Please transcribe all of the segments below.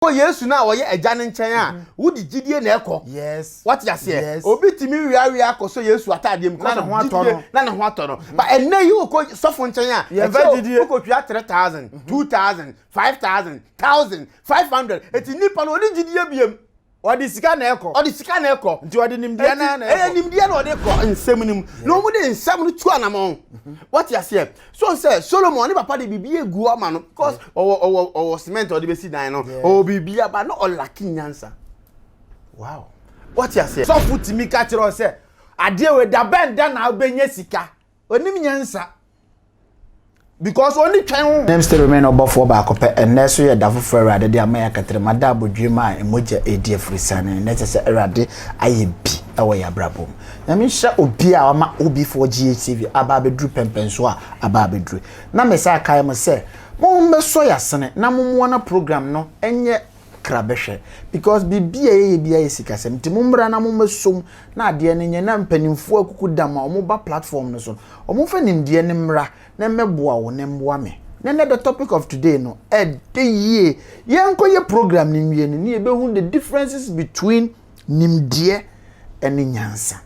Wokɔ Yesu no a ɔyɛ Agya no nkyɛn a, wode gyidie na ɛkɔ. Yes. Wate aseɛ? Yes. Obi tumi weawea akɔsɔ Yesu ataadeɛ mu Na because ne of ho atɔ gyidie no. na ne ho atɔ no. But ɛnnɛ yi wokɔ sɔfo nkyɛn a, Yɛmfa ɛkyɛ gyidie. wokɔtua 3000, 2000, 5000, 1000, 500. Eti nipa no ɔne gyidie biem. Ɔde sika na ɛkɔ. Ɔde sika na ɛkɔ. Nti ɔde nimdeɛ na na ɛkɔ. Ɛyɛ nimdeɛ na ɔde kɔ nsɛm no mu. Na wɔn de nsɛm no tu anamɔn. Wɔte aseɛ. So sɛ Solomon ne papa de biribi egu ama no because ɔwɔ ɔwɔ ɔwɔ cement a ɔde besi dan no. Ɔwɔ biribi aba na ɔlaki nyansa. Wow. Wɔte aseɛ. Sɔfo tumi ka kyerɛ wo sɛ adeɛ wei da bɛn da na wobɛnya sika. Onim nyansa. Because ɔni twɛn ho. Name still remain ɔbɔfoɔ baako pɛ ɛnnɛ nso yɛ da foforɔ Awurade de ama yɛ akatrema da abodwiem a mogya ɛredi afurisane na ɛkyɛ sɛ Awurade ayɛ bi ɛwɔ yɛ abrabɔ mu Nyame nhyira obi a wama OB4 GHTV aba abɛduru pɛmpɛnsoɔ a aba abɛduru na me saa kae mo sɛ mo mmɛsɔ yɛ asene na mo mmoa na program no ɛnyɛ kra bɛhwɛ because biribi a yɛyɛ biara yɛ sikasɛm nti mo mmra na mo mmɛsom na adeɛ no nyɛ na mpanimfoɔ akuku dam a wɔn ba platform no so no wɔn mfa nimdeɛ no mmra na mmɛboa wo na mmoa me na ɛnɛ the topic of today no ɛde yie yɛnkɔ yɛ program no nwie no ne yɛbɛhu the differences between nimdeɛ ɛne nyansa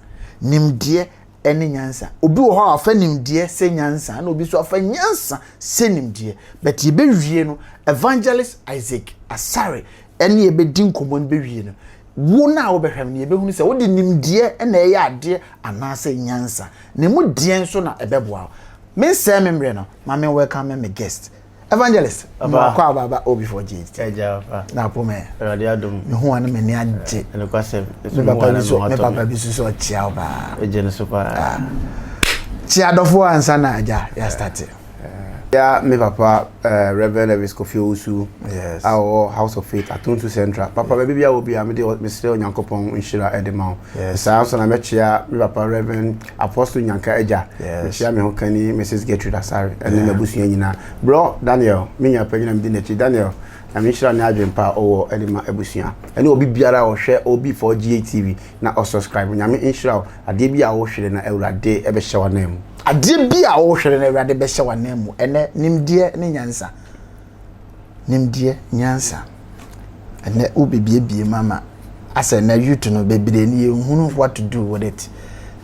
nimdeɛ ɛne nyansa obi wɔ hɔ a wafa nimdeɛ sɛ nyansa na obi nso afa nyansa sɛ nimdeɛ but yɛbɛwie no evangelist Isaac Asare ɛne yɛbɛdi nkɔmmɔ no bɛwie no wo no a wobɛhwɛ no yɛbɛhunu sɛ wode nimdeɛ na ɛyɛ adeɛ anaasɛ nyansa na emu deɛ nso na ɛbɛboa wo mensɛe me mmerɛ no ma me welcome me guest evangelist Papa. Mmoakɔ aba aba OB4 GHT Agya papa. Na apomɛ. Awurade adom. Me ho ano m'ani agye. Ɛnokwasɛm. Me papa bi so me papa bi so so ɔkyea wo paa. Egye ne so paa. Kyea adɔfoɔ ansa na agya yɛ start. Ya me papa uh, Reverend Elvis Kofi Owusu Yes. a ɔwɔ House of Faith Atonsu Central. Papa baabi bi a wɔ bi a mede mesrɛ Onyankopɔn nhyira ɛde ma wo. Yes. Saa nso na mɛkyea me papa Reverend Apostle Nyanka Agya. Yes. Mekyea me ho kani Mrs. Gertrude Asare ɛne m'abusua nyinaa. Bro Daniel, me nua panyin a medi n'akyi Daniel, Nyame nhyira ne adwene pa a ɔwɔ ɛde ma abusua. Ɛne obi biara a ɔhwɛ OB4 GATV na ɔsubscribe. Nyame nhyira wo. Adeɛ bi a wohwere na Awurade ɛbɛhyɛ w'anan mu. Adeɛ bi a wohwere na Awurade bɛhyɛ w'anan mu. Ɛnɛ nimdeɛ ne nyansa. Nimdeɛ, nyansa. Ɛnɛ wobebiebie mu ama asɛ ɛnɛ youth no bebree no yɛnhunu what to do with it.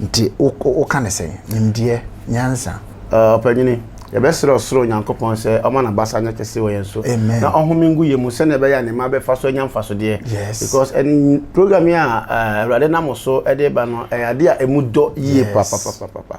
Nti woka ne sɛn? Nimdeɛ, nyansa. Ɔpanyini, yɛbɛsrɛ ɔsoro Onyankopɔn sɛ ɔma n'abasa nyɛ kɛse wɔ yɛn so Amen. na ɔhome ngu yɛn mu sɛnea ɛbɛyɛ a ne mma bɛfa so anya mfasodeɛ. Yes. Because ɛn program yi a Awurade nam so de ba no ɛyɛ adeɛ a ɛmu dɔ yie Yes. papapapapa.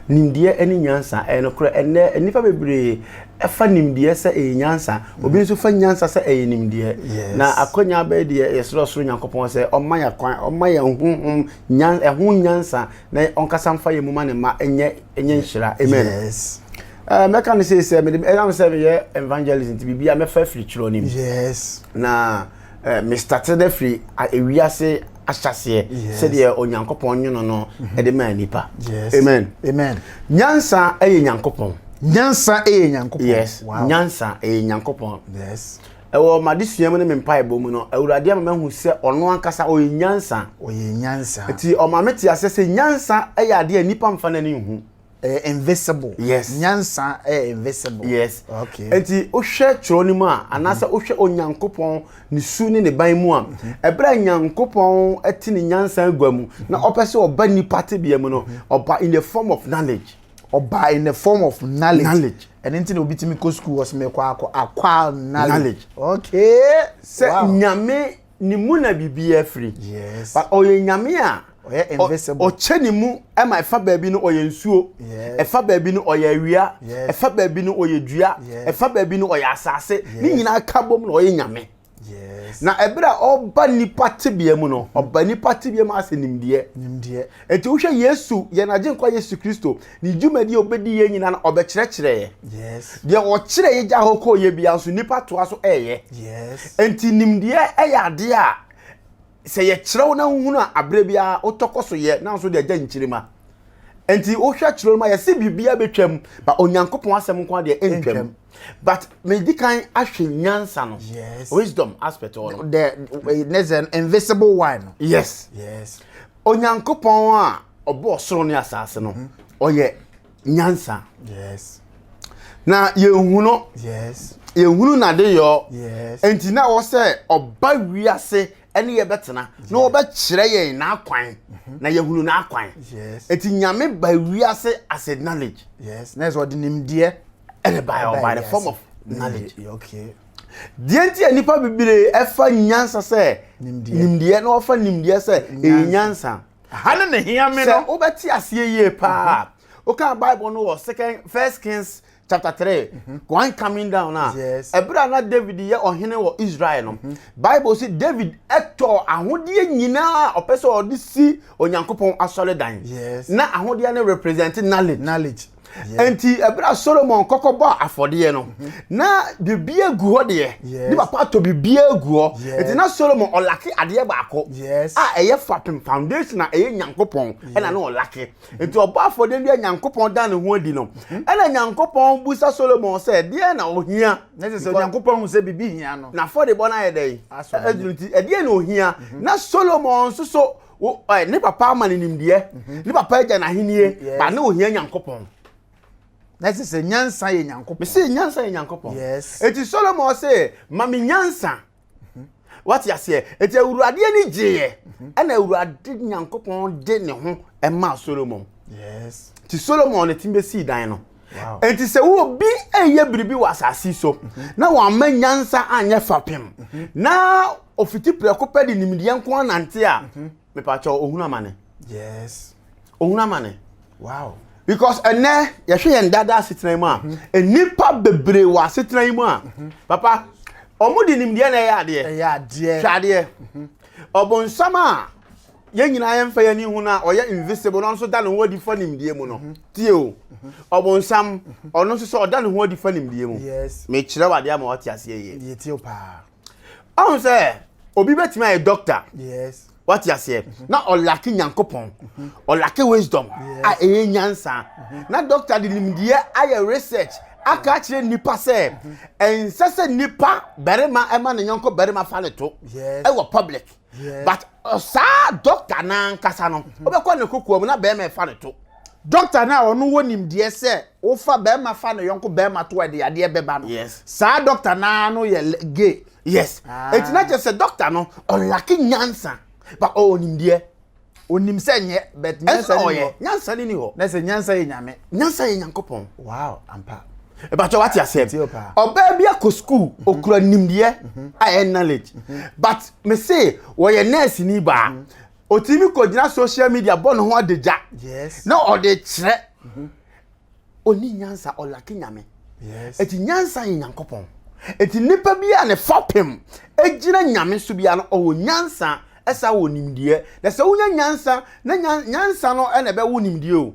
Nimdeɛ ne nyansa ɛyɛ nokorɛ ɛnnɛ nnipa bebree ɛfa nimdeɛ sɛ ɛyɛ nyansa, obi nso fa nyansa sɛ ɛyɛ nimdeɛ. Yes. Na akwanya bɛyɛ deɛ yɛsrɛ ɔsoro Nyankopɔn sɛ ɔmma yɛn kwan, ɔmma yɛn honhom nyan ɛho nyansa na ɔnkasa mfa yɛn mu ma ne mma ɛnyɛ ɛnyɛ nhyira. Amen. Yes. Eh, mɛka no sei sɛ mede ɛnam sɛ meyɛ evangelist nti biribiara mɛfa afiri twerɛ no mu. Yes. Na eh, me starte no afiri ewiase ahyɛseɛ Yes. sɛdeɛ Onyankopɔn nwono no de maa nipa. Yes. Amen. Amen. Nyansa yɛ Nyankopɔn. Nyansa yɛ Nyankopɔn. Yes. Wow. Nyansa yɛ Nyankopɔn. Yes. Ɛwɔ m'adesua mu ne me mpaebɔ mu no, Awurade ama mahu sɛ ɔno ankasa ɔyɛ nyansa. Ɔyɛ nyansa. Nti ɔma me te aseɛ sɛ nyansa yɛ adeɛ a nnipa mfa n'ani nhu. Ɛyɛ invisible. Yes. Nyansa yɛ invisible. Yes. Okay. Nti wohwɛ twerɛ no mu a, anaasɛ wohwɛ Onyankopɔn ne su ne ne ban mu a, ɛberɛ a Nyankopɔn te ne nyansa agua mu na ɔpɛ sɛ ɔba nnipa tebea mu no, ɔba in the form of knowledge. Ɔba in the form of knowledge. Knowledge. Ɛno nti na obi tumi kɔ school ɔsɛ mekɔ akɔ acquire knowledge. Knowledge. Okay. Sɛ Wow. Nyame ne mu na biribiara firi. Yes. But ɔyɛ Nyame a Ɔyɛ invisible. ɔkyɛ ne mu ma ɛfa baabi no ɔyɛ nsuo. Yes. Ɛfa baabi no ɔyɛ awia. Yes. Ɛfa baabi no ɔyɛ dua. Yes. Ɛfa baabi no ɔyɛ asase. Ne Yes. nyinaa ka bom na ɔyɛ Nyame. Yes. Na ɛberɛ a ɔba nipa tebea mu no, ɔba nipa tebea mu asɛ nimdeɛ. Nimdeɛ. Enti wohwɛ Yesu, yɛn Agyenkwa Yesu Kristo, ne dwumadi a ɔbɛdi yɛn nyinaa no, ɔbɛkyerɛkyerɛɛ. Yes. Deɛ ɔkyerɛ yɛ gya hɔ kɔɔ yɛ bia nso, nipa toa so ɛyɛ. Yes. Enti nimdeɛ ɛyɛ adeɛ a sɛ yɛkyerɛw na wohunu a aberɛ biara wotɔ kɔ so yɛ na nso de agya nkyirima. Enti wohwɛ kyerɛ no mu a yɛse biribiara bɛtwam, but Onyankopɔn asɛm nko ara deɛ ɛntwam. But medi kan ahwɛ nyansa no. Yes. Wisdom aspect hɔ no. The ne sɛ invisible one no. Yes. Yes. Onyankopɔn a ɔbɔɔ soro ne asase no, ɔyɛ nyansa. Yes. Na yɛnhu no. Yes. Yɛnhunu n'adeyɔ. Yes. Enti na ɛwɔ sɛ ɔba wiase ɛne yɛ bɛtena na ɔbɛkyerɛ yɛn n'akwan na yɛhunu n'akwan. Yes. Enti Nyame ba wiase as a knowledge. Yes. Na ɛsɛ ɔde nimdeɛ. Ɛna ba ɔba the wiase. form of knowledge. Okay. Deɛ nti a nnipa bebree ɛfa nyansa sɛ Nimdeɛ. nimdeɛ na wɔfa nimdeɛ sɛ ɛyɛ nyansa. Ha ne ne hia me Sɛ no. wobɛte aseɛ yie paa, woka Bible no wɔ second First Kings chapter 3 one coming down a, Yes. ɛberɛ a na David yɛ ɔhene wɔ Israel no, Bible sɛ David ɛtɔɔ ahodeɛ nyinaa a ɔpɛ sɛ ɔde si Onyankopɔn asɔredan. Yes. Na ahodeɛ no represent knowledge. Knowledge. Nti ɛberɛ a Solomon kɔkɔ bɔ afɔdeɛ no, na biribi agu hɔ deɛ, Yes. ne papa atɔ biribi agu hɔ. Yes. Nti na Solomon ɔlack adeɛ baako Yes. a ɛyɛ fapem foundation a ɛyɛ Nyankopɔn ɛna na ɔlack. Nti ɔbɔ afɔdeɛ bi a Nyankopɔn da ne ho adi no, ɛna Nyankopɔn busa Solomon sɛ deɛ na ohia. Na kyerɛ sɛ Onyankopɔn hu sɛ biribi hia no. N'afɔdebɔ no ayɛ dɛn? Asɔ n'ani. Aduru nti ɛdeɛ na ohia. Na Solomon nso so wo ɛ ne papa ama no nimdeɛ, ne papa agya n'ahennie, Yes. ba ne ohia Nyankopɔn. Na kyerɛ sɛ nyansa yɛ Nyankopɔn. Mese nyansa yɛ Nyankopɔn. Yes. Eti Solomon se ma me nyansa. Wate aseɛ? Eti Awurade ani gyeeɛ ɛna Awurade Nyankopɔn de ne ho ɛmaa Solomon. Yes. Nti Solomon ne tim bɛsii dan no. Wow. Enti sɛ wo obi ɛyɛ biribi wɔ asase yi so na wamma nyansa anyɛ fapem na ofiti prɛko pɛ de nimdeɛ nko anante a, mepakyɛw, ohunu amane. Yes. Ohunu amane. Wow. Because ɛnɛ yɛhwɛ yɛn dada asetena yi mu a, nnipa bebree wɔ asetena yi mu a, papa, ɔmo de nimdeɛ na ɛyɛ adeɛ. Ɛyɛ adeɛ. Hwɛ adeɛ. Ɔbonsam a yɛn nyinaa yɛmfa yɛn ani hu no a ɔyɛ invisible na ɔno nso da ne ho adi fa nimdeɛ mu no. Tie o. Ɔbonsam, ɔno nso sɛ ɔda ne ho adi fa nimdeɛ mu. Yes. Mekyerɛ wo adeɛ ama wate aseɛ yie. Yɛtie wo paa. Ɔhu sɛ obi bɛtumi ayɛ doctor. Yes. Wate aseɛ, na ɔlack Nyankopɔn, ɔlack wisdom a ɛyɛ nyansa, na doctor de nimdeɛ ayɛ research aka akyerɛ nipa sɛ ɛnsɛ sɛ nipa barima ɛma ne yɔnko barima fa ne to Yes. ɛwɔ public. Yes. But saa doctor n'ankasa no, wobɛkɔ ne kokoa mu na barima ɛfa ne to. Doctor na ɔno wɔ nimdeɛ sɛ wofa bɛrima fa ne yɔnko bɛrima to ɛde adeɛ bɛba no. Yes. Saa doctor naa no yɛ gay. Yes. Ah. Eti na kyerɛ sɛ doctor no ɔlack nyansa but ɔwɔ nimdeɛ. Onim sɛ nyɛ, but ɛnso nyansa ni ɔyɛ hɔ. Nyansa ni ni hɔ. Na sɛ nyansa yɛ Nyame. Nyansa yɛ Nyankopɔn. Wow, ampa. Ìbàtɔ wate aseɛ, Tie o paa. ɔbaa bi akɔ school, okura nimdeɛ a ɛyɛ knowledge, but me se wɔyɛ nurse ni baa, otimi kɔ gyina social media bɔ ne ho adagya Yes. na ɔde kyerɛ oni nyansa, ɔlack Nyame. Yes. Eti nyansa yɛ Nyankopɔn. Eti nipa bi a ne fapem egyina Nyame so bia no, ɔwɔ nyansa, ɛsa wɔ nimdeɛ. Na sɛ wonya nyansa na nyansa no ɛna ɛbɛwo nimdeɛ o.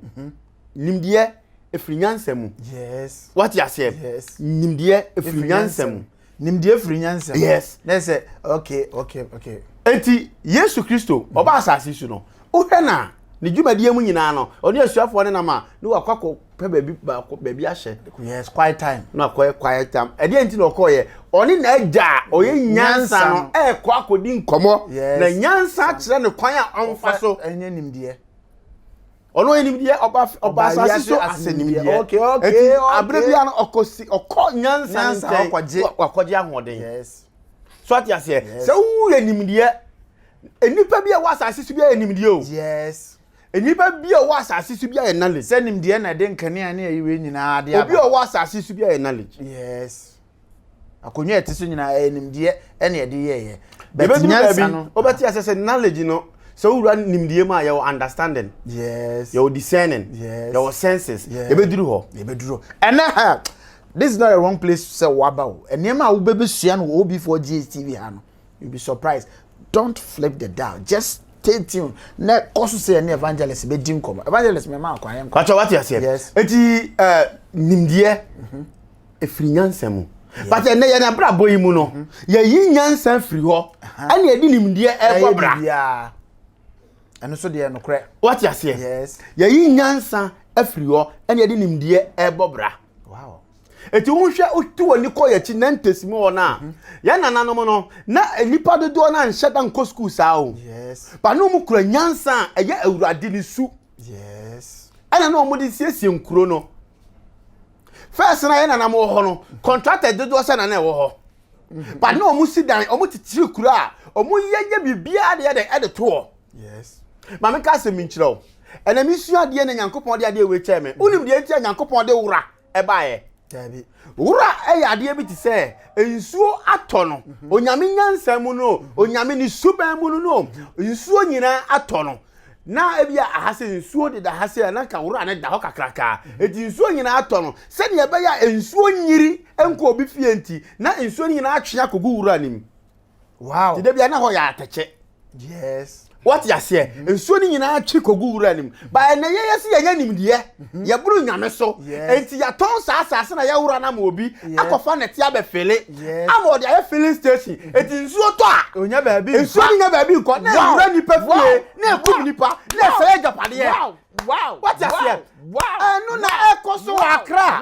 Nimdeɛ efiri nyansa mu. Yes. Wate aseɛ? Yes. Nimdeɛ efiri nyansa mu. Nimdeɛ firi nyansa mu. Yes. Na sɛ okay. Eti Yesu Kristo ɔba asase so no, wohwɛ na ne dwumadie mu nyinaa no, ɔne asuafoɔ ne nam a, ne wakɔ akɔpɛ baabi baako baabi ahyɛ. Yes, quiet time. Na akɔyɛ quiet time. Ɛdeɛ nti na ɔkɔɔyɛ? Ɔne n'agya a ɔyɛ nyansa no ɛɛkɔ akɔdi nkɔmmɔ. Yes. Na nyansa kyerɛ ne kwan a ɔmfa so. Ɛnyɛ nimdeɛ. Ɔno ɔyɛ nimdeɛ, ɔba asase so asɛ nimdeɛ. Okay, Eti okay. abere bi a no ɔkɔ si ɔkɔ nyansa Nyansa, nkyɛn ɔkɔgye. Wakɔgye ahoɔden. Yes. So ate aseɛ? Sɛ woyɛ nimdeɛ, nnipa bi a wɔ asase so bi ayɛ nimdeɛ o. Yes. Nnipa bi a wɔ asase so bi ayɛ knowledge. Sɛ nimdeɛ na ɛde nkanea ne ayiwe nyinaa de aba. Obi a ɔwɔ asase so bi ayɛ knowledge. Yes. Akonnwa a ɛte so nyinaa ɛyɛ nimdeɛ ɛna ɛde yɛɛyɛ. But yɛbɛduru nyansa baabi no. wobɛte aseɛ sɛ knowledge no, sɛ wowura nimdeɛ mu a, yɛwɔ understanding, Yes. yɛwɔ discerning, Yes. yɛwɔ senses. Yes. Yɛbɛduru hɔ. Yɛbɛduru hɔ. Ɛnɛ ha, this is not a wrong place sɛ waba o. Nneɛma a wobɛbɛsua no wɔ OB4 GHTV ha no, you be surprised. Don't flip the dial, just stay tuned na kɔ so sɛ yɛne evangelist bɛdi nkɔmmɔ. Evangelist, mɛma akwan yɛn nkɔ. Patro, wate aseɛ? Yes. Eti nimdeɛ efiri nyansa mu, but ɛnɛ yɛn abrabɔ yi mu no, yɛyi nyansa firi hɔ ɛna yɛde nimdeɛ ɛbɔ Ɛyɛ bra. biribiara. Ɛno nso deɛ nokorɛ. Wate aseɛ? Yes. Yɛyi nyansa afiri hɔ ɛna yɛde nimdeɛ ɛbɔ bra. Eti wohwɛ, wotu w'ani kɔ yɛkyi na ntesi mu hɔ no a, yɛn nananom no na nipa dodoɔ no anhyɛ da nkɔ sukuu saa o. Ba ne wɔn kura nyansa a ɛyɛ Awurade ne su. Yes. Ɛna na wɔn de siesie nkuro no. First na yɛ nanam wɔ hɔ no, contractor dodoɔ sɛ na na ɛwɔ hɔ. But na wɔn si dan, wɔn titiri kuro a, wɔn yɛ yɛ biribiara de yɛ dɛ ɛde to hɔ. Yes. Maame ka asɛm nkyerɛ wo. Ɛna mi sua adeɛ na Nyankopɔn de adeɛ wei kyɛɛ me. Wonim deɛ nti a Nyankopɔn de wura ɛbaeɛ? Dabi. Wura ɛyɛ adeɛ bi te sɛ nsuo atɔ no. Onyame nyansa mu no, Onyame ne suban mu no no, nsuo nyinaa atɔ no. Na ebi a aha sɛ nsuo deda ha sɛ na nka wura no da hɔ kakraka. Eti nsuo nyinaa atɔ no, sɛdeɛ ɛbɛyɛ a nsuo nyiri nkɔ obi fie nti, na nsuo no nyinaa atwe akɔgu wura no mu. Wow. Ti da bia na hɔ yɛ atɛkyɛ. Yes. Wɔte aseɛ. Mhm. Nsuo no nyinaa twe kɔgu wura no mu. Ba ɛnɛ yɛyɛ sɛ yɛnyɛ nimdeɛ. Mhm. Yɛboro nyame so. Enti yɛatɔn saa asase na yɛwura no ama obi akɔfa nɛte abɛfele. Ama ɔde ayɛ filling station. Mhm. Enti nsuo tɔ a. Onya baabi nkɔ. Nsuo no nya baabi nkɔ. Na ɛwura nipa fie. Na ɛkum nipa. Na ɛsɛe agyapadeɛ. Wow. Wɔte aseɛ. Ɛno na ɛkɔ so wɔ Accra.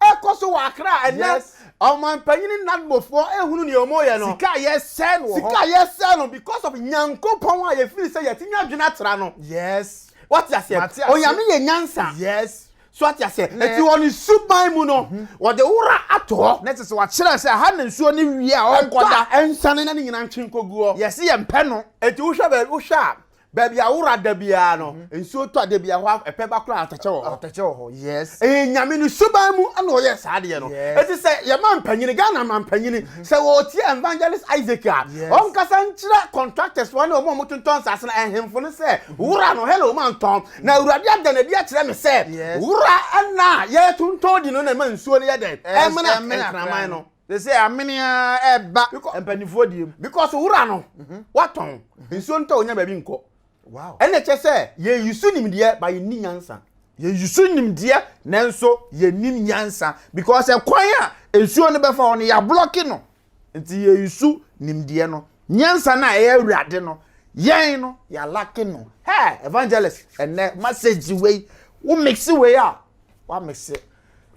Ɛkɔ so wɔ Accra ɛnɛ. Ɔmanpanyin Nadmofoɔ ehunu nea wɔn yɛ no. Sika a yɛsɛe no wɔ hɔ. Sika a yɛsɛe no because of Nyankopɔn a yɛfiri sɛ yɛtumi adwene atra no. Yes. Wate aseɛ? Mate aseɛ. Onyame yɛ nyansa. Yes. So ate aseɛ? Eti wɔ ne suban mu no, wɔde wora ato hɔ. Na kyerɛ sɛ wakyerɛ sɛ ha na nsuo no wie a ɔnkɔda. Ɛtɔ a ɛnsane na ne nyinaa ntwe nkɔgu hɔ. Yɛse yɛmpɛ no. Eti wohwɛ baabi wohwɛ a Baabi a wora da biara no, mhm. nsuo tɔ a da biara hɔ ɛpɛ ba koraa atɛkyɛ wɔ hɔ. Atɛkyɛ wɔ hɔ, yes. Ɛyɛ nyame no suban mu ɛna ɔyɛ saa adeɛ no. Eti sɛ yɛma mpanyini, Ghana ma mpanyini, mhm. sɛ wɔtie Evangelist Isaac a, ɔnkasa nkyerɛ contractors wɔn ne wɔn a wɔtontɔn nsaase no ɛhemfo no sɛ mhm. wura no hello ma ntɔn. Na Awurade ada n'adi akyerɛ me sɛ wura ɛna yɛtontɔn di no na ɛma nsuo no yɛ dɛn ɛmena nkraman no. They say amene ara ɛba mpanimfoɔ deɛ mu. Because wura no mhm. watɔn mhm. nsuo ntɔ onya baabi nkɔ. Wow. Ɛna kyɛ sɛ yɛyi so nimdeɛ ba yɛnni nyansa. Yɛyi so nimdeɛ nanso yɛnnim nyansa because ɛkwan a nsuo no bɛfa hɔ no yɛablɔke no nti yɛyi so nimdeɛ no nyansa no a ɛyɛ awurade no yɛn no yɛalake no. Hey evangelist ɛnɛ message wei wo mix wei a wa mix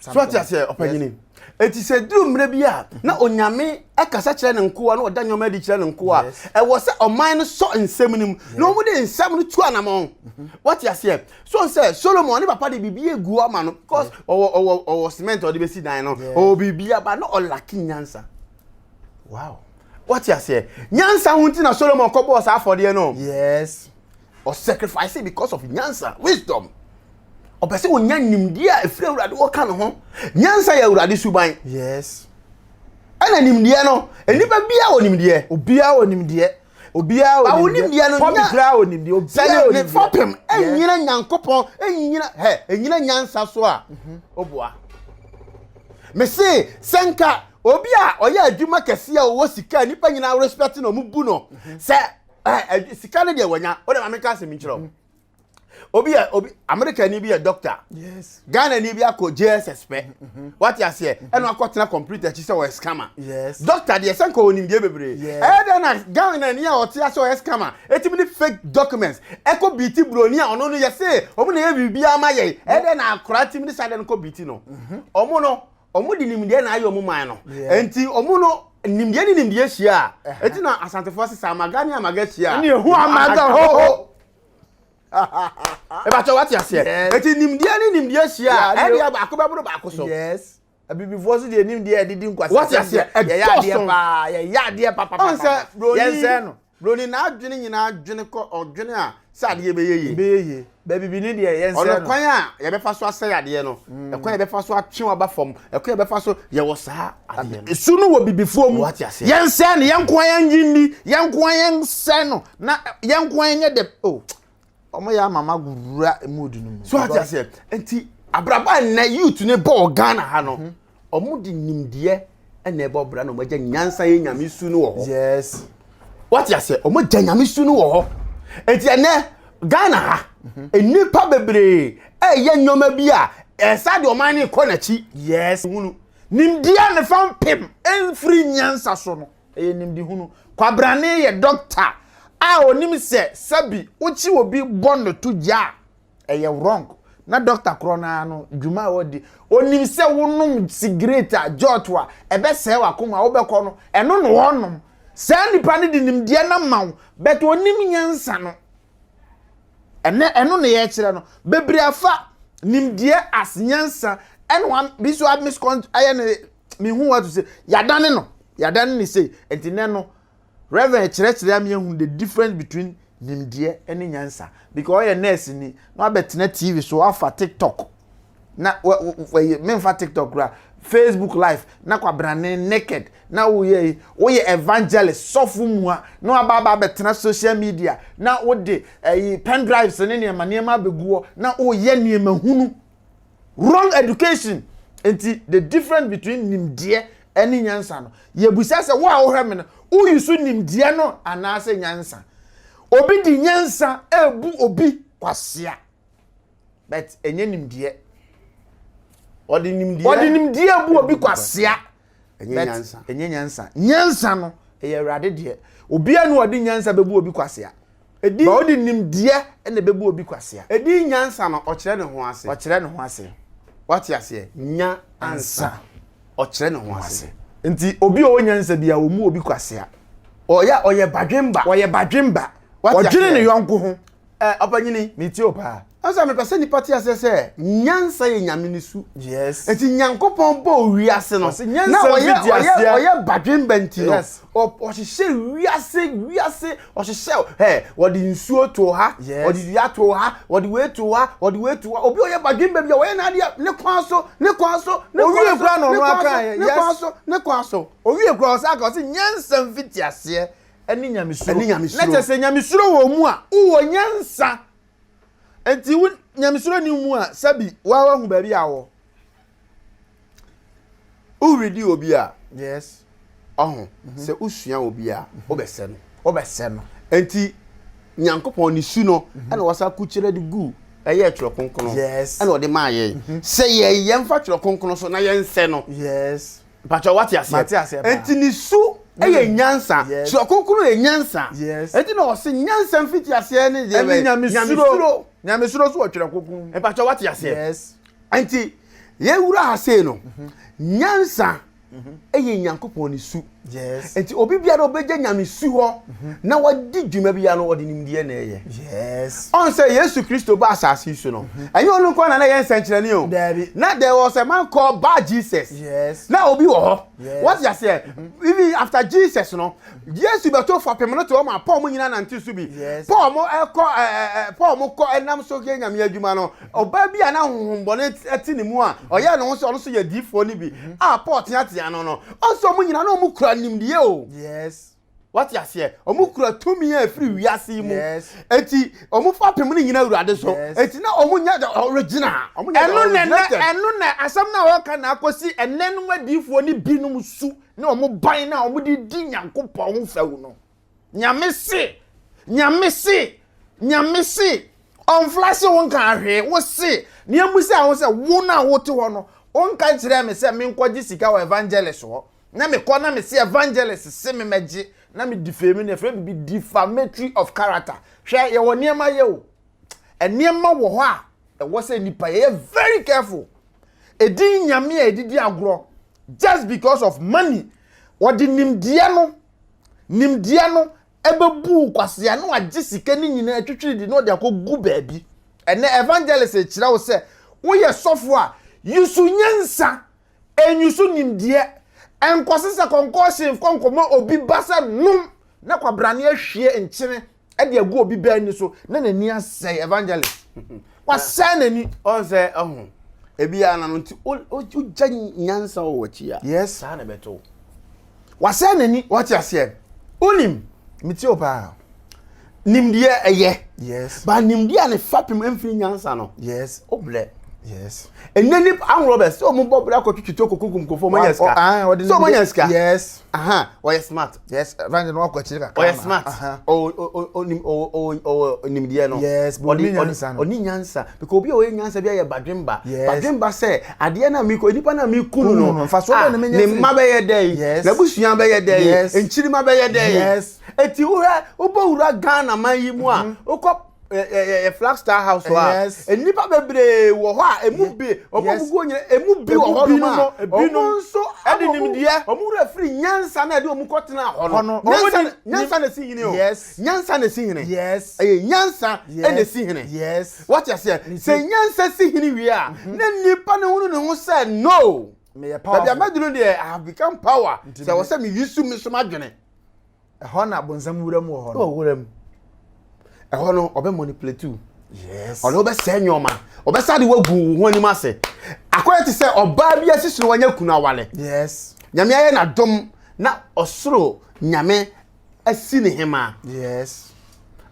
so ate aseɛ ɔpanyini eti sɛ duru mmerɛ bi a na onyame ɛkasa kyerɛ ne nkoa na ɔda nneɛma adi kyerɛ ne nkoa ɛwɔ sɛ ɔman no sɔ nsɛm no mu na wɔn de nsɛm no tu anamɔn mhm. wate aseɛ so sɛ solomon ne papa de biribi egu ama no because ɔwɔ ɔwɔ ɔwɔ cement ɔde bɛsi dan no ɔwɔ biribi aba na ɔlaki nyansa wow wate aseɛ nyansa ho nti na solomon kɔ bɔɔ saa afɔdeɛ no yes Ɔ sacrifice because of nyansa, wisdom. Ɔpɛ sɛ ɔnya nimdeɛ a ɛfiri Awurade hɔ ka ne ho. Nyansa yɛ Awurade suban. Yes. Ɛna nimdeɛ no, nnipa biara wɔ nimdeɛ. Obiara wɔ nimdeɛ. Obiara wɔ nimdeɛ. Nimdeɛ no nya. Koraa wɔ nimdeɛ. Obiara wɔ nimdeɛ. Sɛ ne fapem ɛnyina Nyankopɔn, ɛnyina hɛ, ɛnyina nyansa so a, mhm. oboa. Mese sɛ nka obi a ɔyɛ adwuma kɛseɛ a ɔwɔ sika nnipa nyinaa respect na ɔmo bu no mhm. sɛ ɛ sika no deɛ wanya o de maame ka asɛm nkyerɛ o obi yɛ obi amerika ni bi yɛ doctor yes ghana ni bi akɔ jss pɛ mhm. wate aseɛ mhm. ɛna akɔ tena computer akyi sɛ ɔyɛ scammer yes doctor deɛ sɛ nka ɔnim deɛ bebree ɛyɛ dɛ na ghana ni a ɔte ase ɔyɛ scammer etimi de fake documents ɛkɔ biiti buroni a ɔno no yɛ se ɔmo na yɛ biribi ama yɛ ɛyɛ dɛ na akora timi de saa dɛ no kɔ biiti no mhm. ɔmo no Wɔn de nimdeɛ na ayɛ wɔn man no. Nti wɔn no nimdeɛ ne nimdeɛ hyia a, eti na Asantefoɔ sesa amaga ne amaga hyia a. Ɛne ehu amaga hoho. Ebakyɛ wate aseɛ. Eti nimdeɛ ne nimdeɛ hyia a, ɛdeɛ baako bɛboro baako so. Yes. Abibifoɔ so deɛ nimdeɛ yɛde di nkwasasɛm. Wate aseɛ. Yɛyɛ adeɛ paa, yɛyɛ adeɛ papapapa. Ɔn sɛ broni. Yɛnsɛn no. Broni n'adwene nyinaa dwene kɔ ɔdwene a sɛ adeɛ bɛyɛ yie. Bɛyɛ yie. Bɛ bibini deɛ yɛnsɛe no. Ɔno kwan a yɛbɛfa so asɛe adeɛ no, mm. ɛkwan a yɛbɛfa so atwe waba fam, ɛkwan a yɛbɛfa so yɛwɔ saa adeɛ no. Su no wɔ bibifoɔ mu. Wate aseɛ. Yɛnsɛe no, yɛn nko ara yɛn nni, yɛn nko ara yɛnsɛe no, na yɛn nko ara yɛnyɛ dɛ oh. Wɔn yɛ ama ma wura mood no mu. So ate aseɛ. Nti abrabɔ a nnɛ youth ne bɔ wɔ Ghana ha no, mhm. wɔn de nimdeɛ ɛna ɛbɔ bra na wɔn agya nyansa yɛ nyame su no wɔ hɔ. Yes. Wate aseɛ wɔn agya nyame su no wɔ hɔ. Nti ɛnɛ Ghana ha mhm. nnipa bebree ɛyɛ nneɛma bi a ɛsa de ɔman no kɔ n'akyi. Yes. Hunu. Nimdeɛ ne fa mpem mfiri nyansa so no. Ɛyɛ nimdehunu. Kwabrane yɛ dɔkta a onim sɛ sɛbi wokye obi bɔ no to gya a, ɛyɛ wrong. Na dɔkta korɔ no ara no, dwuma a ɔdi, onim sɛ wonom sigaret a, jot a, ɛbɛsɛe w'akoma, wobɛkɔ no, ɛno na ɔnom. Saa nipa no de nimdeɛ no ama wo, but onim nyansa no. Ɛnɛ ɛno na yɛkyerɛ no. Bebree afa nimdeɛ as nyansa. Ɛna wa bi so a miscon ayɛ ne mehu what to say. Yadane no. Yadane ne sei. Nti nɛ no Reverend kyerɛkyerɛ ama yɛhu the difference between nimdeɛ ne nyansa. Because ɔyɛ nurse ni na wabɛtena TV so afa TikTok na wɔyɛ memfa TikTok kura Facebook live na kwabrane naked na woyɛ yi woyɛ evangelist sɔfo mua na waba aba abɛtena social media na wode ɛyi pen drives ne nneɛma nneɛma abɛgu hɔ na woyɛ nneɛma hunu. Wrong education. Nti the difference between nimdeɛ ɛne nyansa no, yɛbusa sɛ wo a wohwɛ me no, woyi so nimdeɛ no anaasɛ nyansa? Obi di nyansa ebu obi kwasea, but ɛnyɛ nimdeɛ. Ɔde nimdeɛ, ɔde nimdeɛ bu obi kwasea, ɛnyɛ but nyansa. Ɛnyɛ nyansa. Nyansa no ɛyɛ Awurade deɛ. Obiara ni ɔde nyansa bɛbu obi kwasea. Edi ba ɔde nimdeɛ ɛna ɛbɛbu obi kwasea. Edi nyansa no, ɔkyerɛ ne ho ase. Ɔkyerɛ ne ho ase. Wate aseɛ? Nya ansa, ɔkyerɛ ne ho ase. Nti obi a ɔwɔ nyansa bi a ɔmu obi kwasea, ɔyɛ badwemba. Ɔyɛ badwemba. Wate ɔdwene aseɛ? Ne yɔnko ho. Ɔpanyini. Metie o paa. Ɛsɛ mepɛ sɛ nipa te aseɛ sɛ nyansa yɛ Nyame ne su. Nti Nyankopɔn bɔɔ wiase no Ɔse nyansa na ɔyɛ mfiti ɔyɛ aseɛ. Ɔyɛ badwemba nti no ɔhyehyɛ wiase, ɔhyehyɛ ɛ wɔde nsuo to ha, wɔde dua to ha, wɔde wei to ha, wɔde wei to ha. Obi a ɔyɛ badwemba bi a wɔyɛ n'adeɛ ne kwan so, ne kwan so, ne Owie kwan so, koraa na ne ɔno kwan aka so, yɛ, ne kwan so, ne kwan so. Owie kura ɔsa aka, ɔsɛ nyansa mfiti aseɛ ɛne nyamesuro. Ɛne nyamesuro. Na kyerɛ sɛ nyamesuro wɔ mu a, wowɔ nyansa. Nti wo nyamesuro ni mu a, sɛbi waa wahu baabi a wɔ. Woredi obi a, ɔho sɛ wosua obi a, wobɛsɛ no. Wobɛsɛ no. Nti Nyankopɔn ne su no ɛna wɔsa kukyerɛ de gu ɛyɛ Twerɛ Kronkron ɛna ɔde maa yɛn sɛ yɛn yɛmfa Twerɛ Kronkron so na yɛnsɛ no. Mpakyɛ, wate aseɛ? Mate aseɛ paa. Nti ne su ɛyɛ nyansa. Twerɛ Kronkron yɛ nyansa. Nti na ɔse nyansa mfiti aseɛ ne deɛ ɛne bɛyɛ nyamesuro. Nyamesuro so wɔ Twerɛ Kronkron mu. Mpakyɛ, wate aseɛ? Yes. Nti yɛwura ha sei no, nyansa ɛyɛ Nyankopɔn ne su. Nti obi biara a ɔbɛgya Nyame su hɔ na wadi dwuma biara no, ɔde nimdeɛ na ɛyɛ. Ɔn sɛ Yesu Kristo ba asase yi so no, ɛnyɛ ɔno nko na na ɛyɛ nsɛnkyerɛnne o. Dabi. Na there was a man called Bar Jesus. Na obi wɔ hɔ. Wate aseɛ? Even after Jesus no, Yesu bɛto fapem no to hɔ ma Paul mo nyinaa nante so bi. Paul mo ɛkɔ ɛ ɛ Paul mo kɔ ɛnam so yɛ Nyame adwuma no, ɔbaa bi a na honhommɔne te ne mu a ɔyɛɛ ne ho sɛ ɔno nso yɛ diifoɔ no bi a Paul teatea no, ɔnso ɔmo nyinaa na ɔmo kura nimdeɛ o. Wate aseɛ? Ɔmo kura tumi a ɛfiri wiase yi mu. Eti ɔmo fapem no nyina Awurade so. Eti na ɔmo nyɛ the original. Ɔmo nyɛ the Ɛno na ɛnɛ originated. Ɛno na asɛm na wɔka na akɔsi ɛnɛ no adiifoɔ ne binom su ne ɔmo ban na ɔmo de di Nyankopɔn ho fɛw no. Nyame se, Nyame se, Nyame se, ɔmflase wo nka ahwee. Wo se nea mu sɛ wo sɛ wo na wote hɔ no, wonka nkyerɛ me sɛ menkɔgye sika wɔ evangelist hɔ na mekɔ na mese evangelist se me mɛgye na me defame no. Yɛfrɛ bibi defamatory of character. Hwɛ, yɛwɔ nneɛma yɛ o, nneɛma wɔ hɔ a ɛwɔ sɛ nipa yɛyɛ very careful. Edin Nyame a yɛdidi agorɔ just because of money. Wɔde nimdeɛ no ɛbɛbu kwasea na wagye sika no nyinaa twitwiri di na ɔde akɔ gu baabi. Ɛnɛ evangelist kyerɛ wo sɛ woyɛ sɔfo a, yusu nyansa, enyusu nimdeɛ. Ɛnkɔse sɛ concoction kɔnkɔmɔ obi ba sɛ nom na kwabrane ahwie nkyene ɛde agu obi bɛɛ ni so na n'ani asɛe. Evangelist wasɛe n'ani. Ɔn sɛ ɔho ebi a na no nti wogya nyansa wɔ w'akyi a, saa na ɛbɛto wo. Wasɛe n'ani. Wate aseɛ? Wonim, Metie o paa. Nimdeɛ ɛyɛ, ba nimdeɛ a ne fapem mfiri nyansa no, wobrɛ. Ɛnɛ nipa ahorow bɛ sɛ ɔmo bɔ bra kɔtwitwi to kokunkum nkɔfo, ɔmo anya sika. Ɔde sɛ ɔmo anya sika. Aha, ɔyɛ smart. Yes, evangelist wakɔ akyiri kakra. Ɔyɛ Ma. smart. Ɔwɔ ɔ- ɔnim ɔwɔ nimdeɛ no. Yes, but Ɔde ɔni nyansa no. Ɔni nyansa because obi a ɔyɛ nyansa bi ayɛ badwemba. Badwemba sɛ adeɛ na mi kɔ nipa na mi ku no Ku no no, mfasoɔ ah, bɛn na menya ne firi? mma bɛyɛ dɛ yi, n'abusua bɛyɛ dɛ yi, nkyirima bɛyɛ dɛ yi. Eti wohɛ wobɔ wura Ghana man yi mu a, wokɔ. Yɛ Flagstaff House hɔ a, nnipa bebree wɔ hɔ a emu bi wɔn a wɔgu nyina emu bi wɔ hɔ nom a wɔn nso ɛde nimdeɛ wɔn wura firi nyansa na ɛde wɔn kɔtena hɔ no. Nyansa nyansa na esi hene o. Nyansa na esi hene. Ɛyɛ nyansa na esi hene. Wɔte aseɛ sɛ nyansa si hene wie a na nipa no hunu ne ho sɛ no. Baabi a mɛduru deɛ I have become power. Sɛ wɔ sɛ me yusu me so m'adwene. Ɛhɔ na bonsam wura mu wɔ hɔ no. Wɔ wura mu. Ɛhɔ no ɔbɛ manipulate wo. Yes. Ɔno ɔbɛsɛe nneɛma. Ɔbɛsa de wagu wo ho anim ase. Akɔyɛ te sɛ ɔbaa bi asisi no wanya kunu awale. Yes. Nyame ayɛ n'adom na ɔsoro nyame asi ne hemaa. Yes.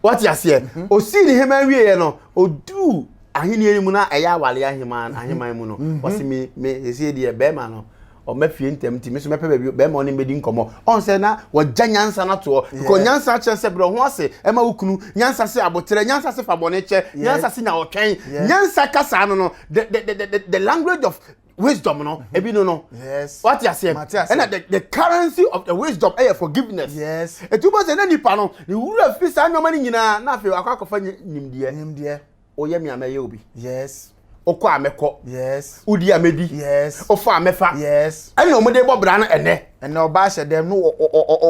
Wate aseɛ? Mhm. Osii ne hemaa wieɛ no, oduru ahenni no mu na ɛyɛ awale ahemaa mhm. aheman mu no. Mhm. Ɔsi me me esie deɛ bɛrima no ɔma fie ntɛm nti me nso mɛpɛ baabi bɛrima ɔne mbɛdi nkɔmmɔ. Ɔn sɛ na wɔgya nyansa no atoɔ. Because nyansa kyerɛ sɛ brɛ ho ase ɛma wo kunu, nyansa se aboterɛ, nyansa se fa bɔne kyɛ, nyansa se nya ɔtwɛn. Nyansa kasa no no, the the the the language of wisdom no mhm. ebi no no yes wate aseɛ ɛna the the currency of the wisdom ɛyɛ forgiveness yes etu bɔ sɛ ne nipa no ne wura fi saa nneɛma no nyinaa na afei akɔ akɔfa nimdeɛ nimdeɛ oyɛ mi a mɛyɛ obi yes okɔ a mɛkɔ yes wodi a mɛdi yes ofa a mɛfa yes ɛna wɔn de bɔ bra no ɛnɛ ɛnna ɔbaa hyɛ dɛm no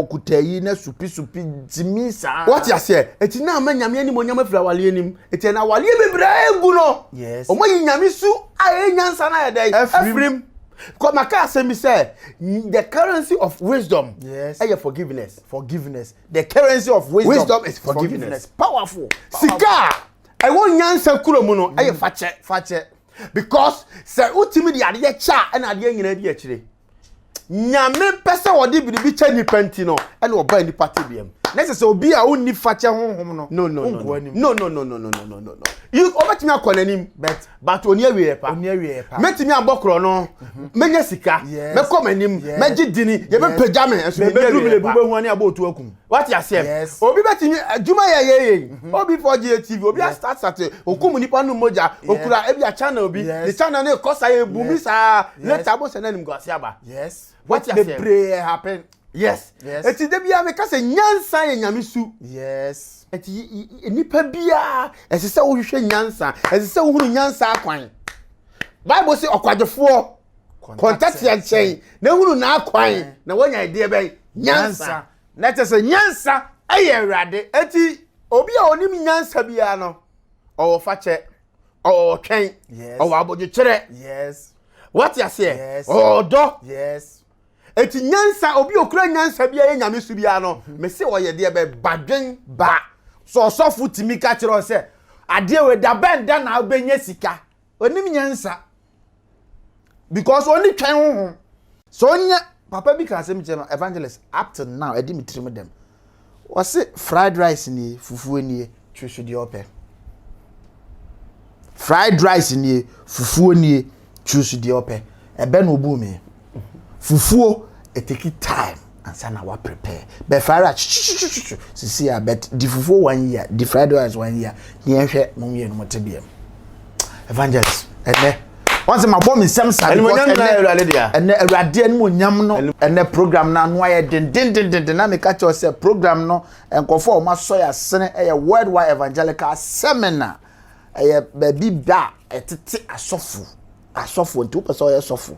ɔkuta yi na supisupi gyimi saa. Wɔte aseɛ eti na ama nyame anim onyam afiri awaleɛ nim eti ɛna awaleɛ bebree gu no. Yes. Wɔn ayi nyame su a ɛyɛ nyansa na ayɛ dɛ afirim. Kɔ maka asɛm bi sɛ the currency of wisdom. Yes. Ɛyɛ forgiveness. Forgiveness. The currency of wisdom. Wisdom is forgiveness. Powerful. Sika a ɛwɔ nyansa kuro mu no ɛyɛ fakyɛ. Fakyɛ. Because sɛ wotumi de adeɛ kyɛ a ɛna adeɛ nyinaa di akyire. Nyame pɛ sɛ ɔde biribi kyɛ nnipa nti no, ɛna ɔbaa nnipa tebea mu. Na ɛsɛ sɛ obi a onni fakyɛ honhom no, no, no, no, nkɔ anim. No, no, no, no, no, no, no, no. You, ɔbɛtumi akɔ n'anim, but but oni awieɛ pa. Oni awieɛ pa. Mɛtumi abɔ korɔ no, mhm. mɛnya sika, mɛkɔ m'anim, mɛgye dini, yɛbɛpagya me, nso mɛni awieɛ pa. Bɛduru bɛhu ani abɔ otu akum. Wate aseɛ? Yes. Obi bɛtumi adwuma yɛ yɛ yɛ yi. Mhm. Obi fɔ GATV, obi asate sate, okum nipa no mogya, okura ebi a channel bi, ne channel no kɔ saa ebu mi saa, later abo sɛ n'anim guase aba. Yes. Wate aseɛ? Bebree happen. Yes. Yes. Eti de bia meka sɛ nyansa yɛ nyame su. Yes. Eti nipa biara ɛsɛ sɛ wohwehwɛ nyansa, ɛsɛ sɛ wohunu nyansa akwan. Bible sɛ ɔkwadwofoɔ kɔntatea nkyɛn na ehunu n'akwan na wanya ɛdeɛ bɛn nyansa. Na kyerɛ sɛ nyansa yɛ Awurade. Eti obi a onim nyansa biara no, ɔwɔ fakyɛ, ɔwɔ ɔtwɛn, ɔwɔ abodwokyerɛ. Yes. Wate aseɛ? Yes. Ɔwɔ ɔdɔ. Yes. Eti nyansa, obi a okura nyansa biara yɛ nyame su biara no, mhm. mese ɔyɛ deɛ bɛ badwen ba. Sɛ ɔsɔfo tumi ka kyerɛ sɛ adeɛ wei da bɛn da na wobɛnya sika, onim nyansa. Because ɔni twɛn honhom. Sɛ ɔnya papa bi ka asɛm kyerɛ no evangelist up till now ɛdi me tirim dɛm. Wɔse fried rice nie, fufuo nie, choose deɛ ɔpɛ. Fried rice nie, fufuo nie, choose deɛ ɔpɛ. Ɛbɛ na obu me. Fufuo, it take time ansa na wa prepare. But fried rice kyukyukyukyukyu sisi a but di fufuo one year, di fried rice one year. Ni ɛhwɛ mo mmienu mo te bia mu. Evangelist, ɛnɛ wɔn sɛ ma bɔ mi nsɛm sa because ɛnɛ ɛnɛ awurade animuonyam no ɛnɛ program no ano ayɛ dendendendenden na meka kyerɛ sɛ program no nkurɔfoɔ a wɔn asɔ yɛ asene ɛyɛ worldwide evangelical seminar ɛyɛ baabi da a ɛtete asɔfo asɔfo nti wopɛ sɛ ɔyɛ sɔfo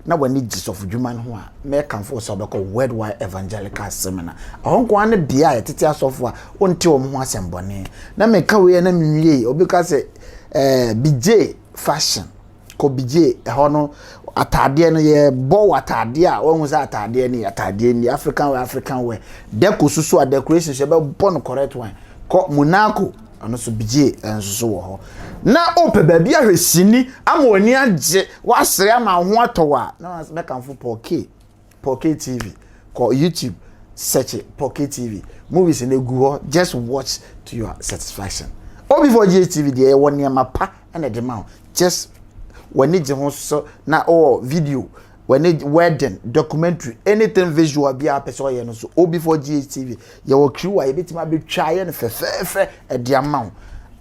na w'ani gye sɔfo dwuma no ho a mɛkamfo sɛ wobɛkɔ worldwide evangelical seminar ɛhɔ nko ara ne bea a yɛtete asɔfo a wonte wɔn ho asɛmbɔne na meka wei a na menwie obi ka sɛ ɛɛ eh, bigye fashion kɔ bigye ɛhɔ no ataadeɛ no yɛbɔ wɔ ataadeɛ a wɔn sɛ ataadeɛ no yɛ ataadeɛ ni african wear african wear deco soso a decoration so yɛbɛbɔ no correct one kɔ monaco ɛno so bigye nso so wɔ hɔ na ɔpɛ baabi ahwɛ sini ama w'ani agye wasere ama ho atɔ wɔ a na mɛkamfo Paul K Paul K TV kɔ YouTube search Paul K TV movies no egu hɔ just watch to your satisfaction Obi4 GHTV deɛ yɛwɔ nneɛma pa ɛna ɛde ma wo just w'ani gye ho so na ɔwɔ video w'ani wedding documentary anything visual bi a pɛ sɛ ɔyɛ no so Obi4 GHTV yɛwɔ crew a yɛbɛtumi abɛtwa ayɛ no fɛfɛɛfɛ ɛde ama wo